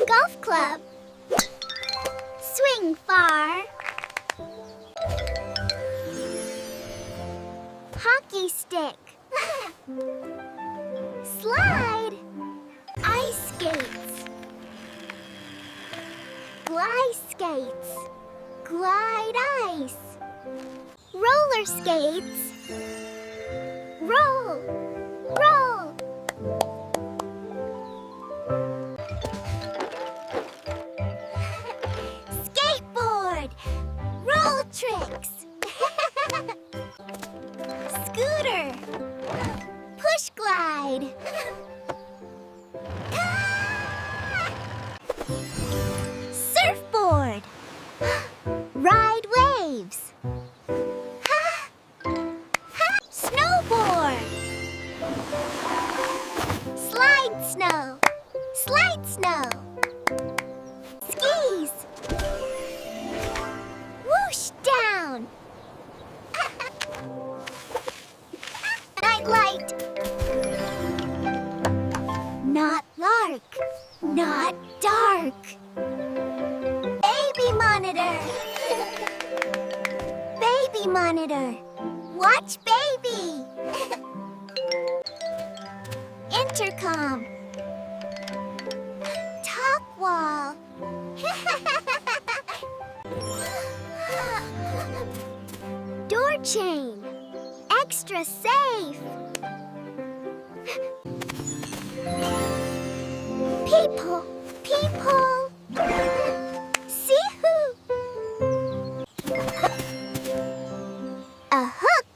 Golf club. Swing far. Hockey stick. Slide. Ice skates. Glide skates. Glide ice. Roller skates. Roll. Roll. Skateboard. Roll tricks. Scooter. Push glide. Surfboard. Ride waves. Snowboard. Slide snow. Slide snow. Skis. Whoosh down. Night light. Not lark. Not dark. Baby monitor. Baby monitor. Watch baby. Intercom. Talk wall. Door chain. Extra safe. Peep People. See who. A hook.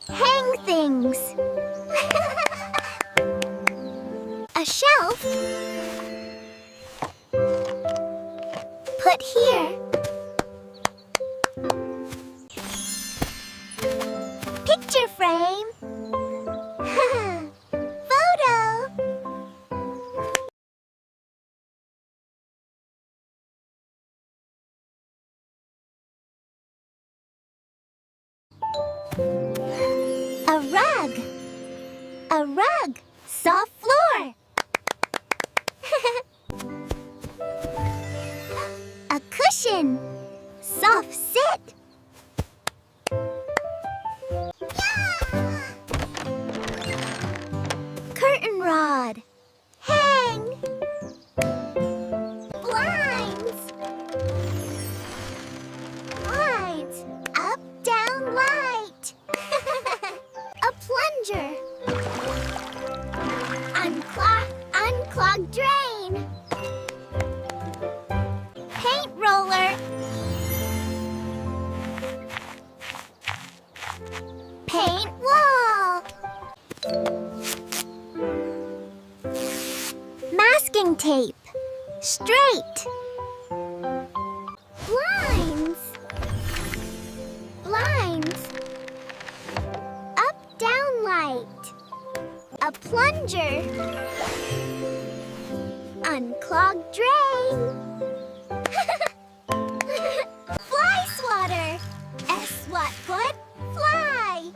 Hang things. A shelf. Put here. Picture frame. Photo. A rug. A rug. Soft floor. A cushion. Soft sit. Curtain rod. Hang. Blinds. Blinds. Up, down, light. A plunger. Unclog, unclog drain. Paint roller. Paint wall. Masking tape. Straight. Blinds. Blinds. Up, down light. A plunger. Unclogged drain. Fly swatter. S what put? Fly.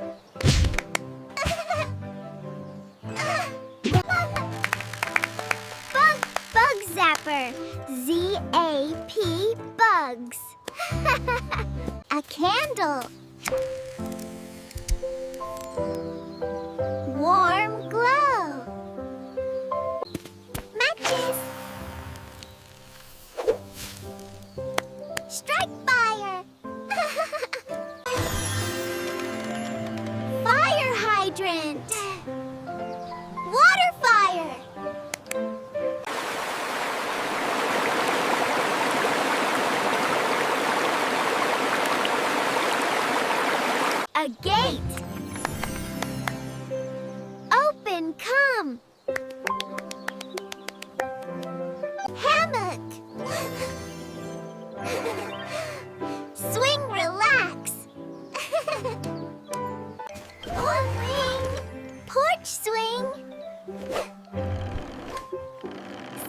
Bug, bug zapper. Z A P, bugs. A candle. Warm glow. Matches. Strike fire. Fire hydrant. Water fire. A gate. Open, come. Hammock. Swing, relax. Swing. Porch swing.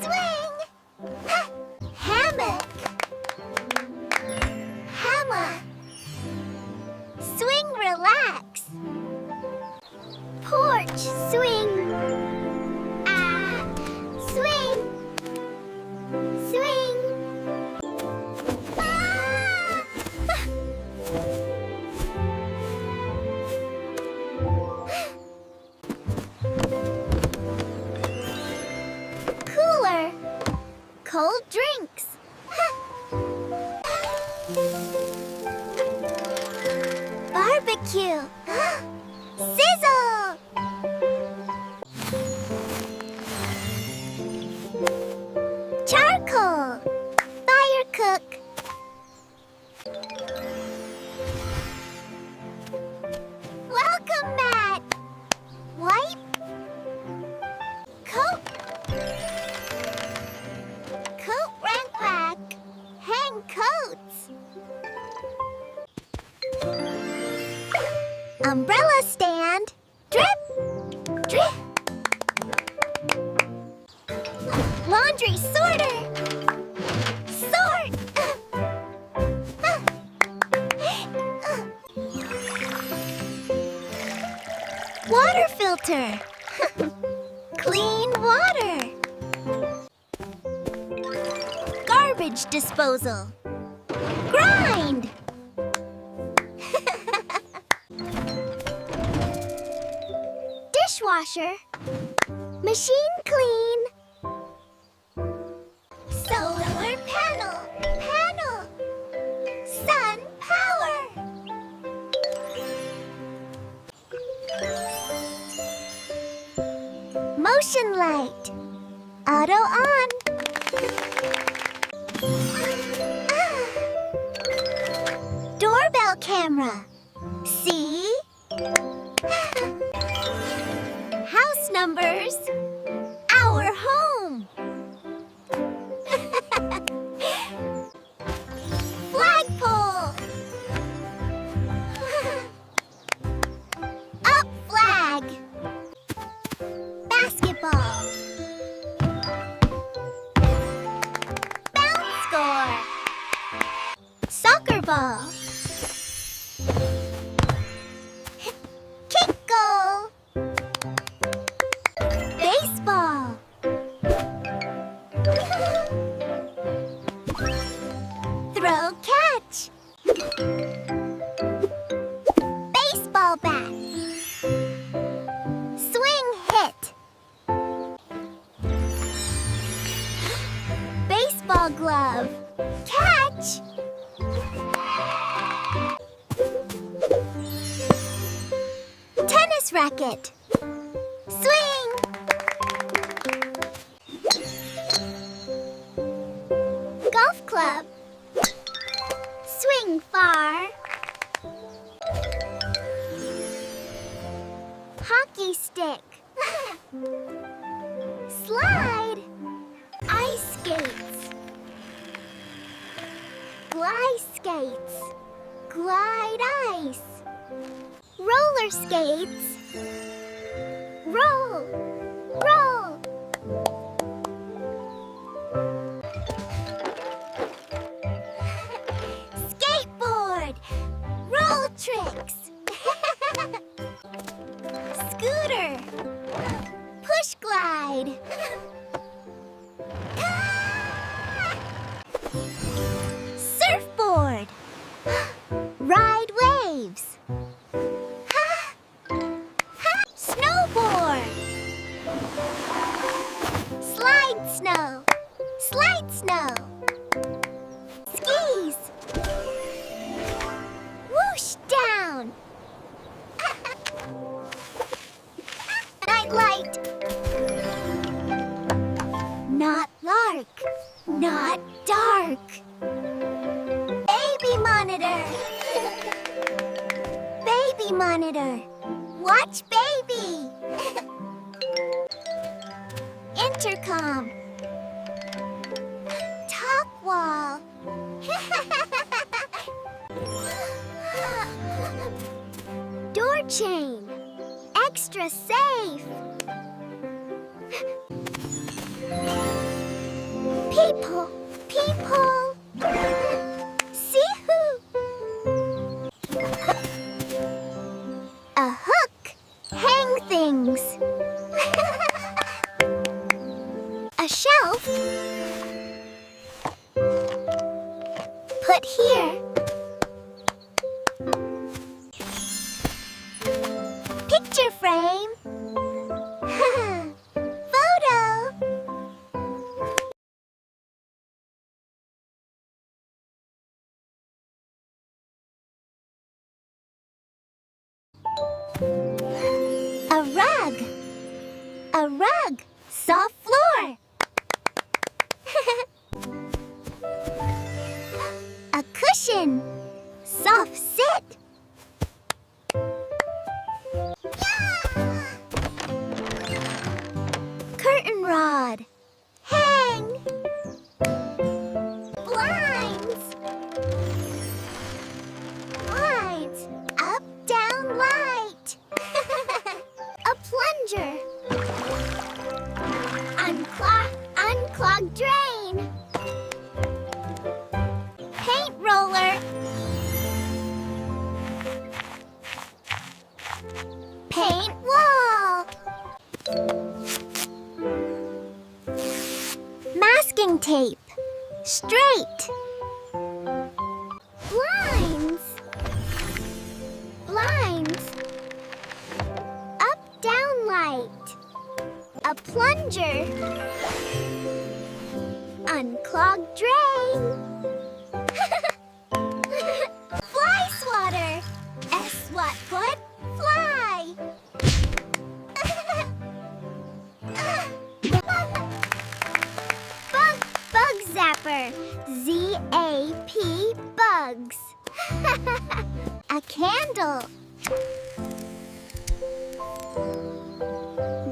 Swing. Hammock. Hammock. Swing, relax. Porch swing. Ah, swing. Swing. Ah! Cooler. Cold drinks. Barbecue. Sizzle. Charcoal. Fire cook. Welcome mat. Wipe. Coat. Coat rack back. Hang coats. Umbrella stand. Drip. Drip. Laundry sorter. Sort. Water filter. Clean water. Garbage disposal. Grind. Dishwasher. Machine clean. Solar panel. Panel. Sun power. Motion light. Auto on. Doorbell camera. See? House numbers. Our home. Flagpole. Up flag. Basketball. Bounce score. Soccer ball. Kick goal. Baseball. Throw catch. Baseball bat. Swing hit. Baseball glove. Catch. Tennis racket. Swing. Golf club. Swing far. Hockey stick. Slide. Ice skates. Glide skates. Glide ice. Roller skates. Roll. Roll. Skateboard. Roll tricks. Scooter. Push glide. Surfboard. Ride waves. Snowboard. Slide snow. Slide snow. Skis. Whoosh down. Night light. Not lark. Not dark. Baby monitor. Baby monitor. Watch baby. Intercom. Talk wall. Door chain. Extra safe. People, people. See who? A hook. Hang things. A shelf. Put here. Picture frame. Photo. A rug. A rug. Soft floor. A cushion. Soft sit. Curtain rod. Hang. Blinds. Blinds. Up, down, light. A plunger. Unclog, unclog drain. Paint roller. Paint wall. Masking tape. Straight. Blinds. Blinds. Up, down light. A plunger. Unclogged drain. Fly swatter. S what put? Fly. Bug, Zapper. Z A P bugs. A candle.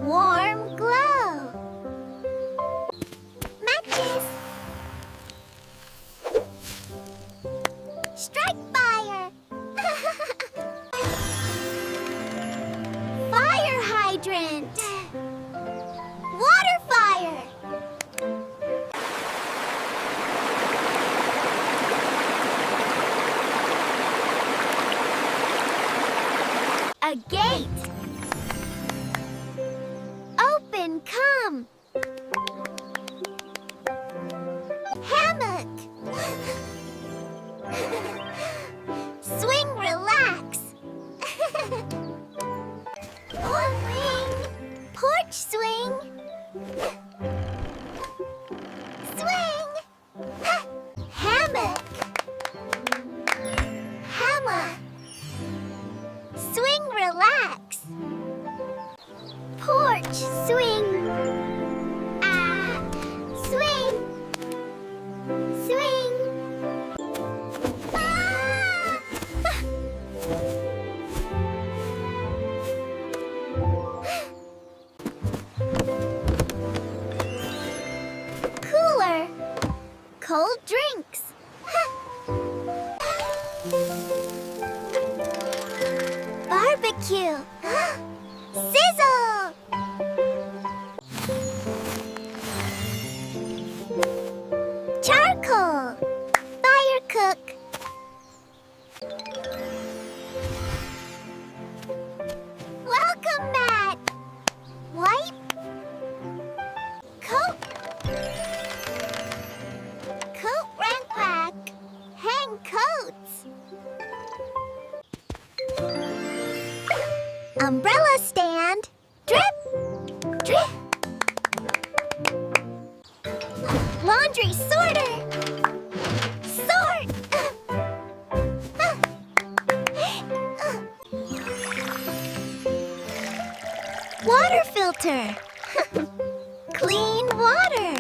Warm glow. Matches. Strike fire. Fire hydrant. Water fire. A gate. Open, come. Hammock. Swing, relax. Porch swing. Swing. Hammock. Hammock. Swing, relax. Porch swing. Ah, swing. Swing. Ah! Cooler. Cold drinks. Barbecue. Sizzle. Charcoal. Fire cook. Welcome mat. Wipe. Coat. Coat rack. Hang coats. Umbrella stand. Drip. Drip. Laundry sorter. Sort. Water filter. Clean water.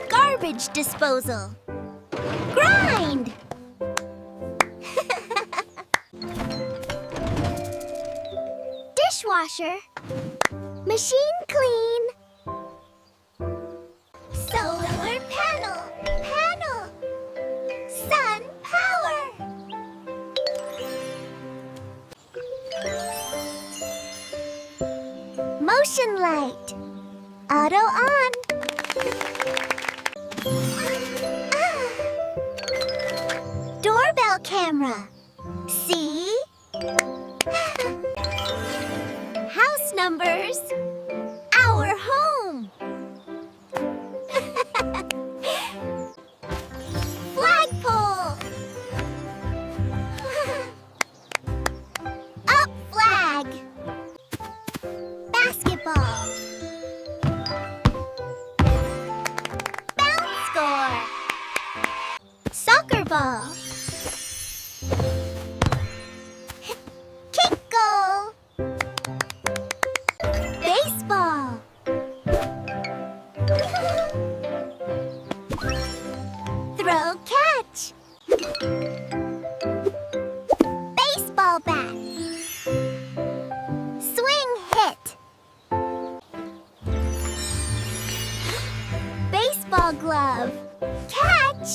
Garbage disposal. Grind. Dishwasher. Machine clean. Solar panel. Panel. Sun power. Motion light. Auto on. Ah. Doorbell camera. See? House numbers. Our home. Flagpole. Up flag. Basketball. Bounce score. Soccer ball. Kick goal. Baseball. Throw catch. Baseball bat. Swing hit. Baseball glove. Catch.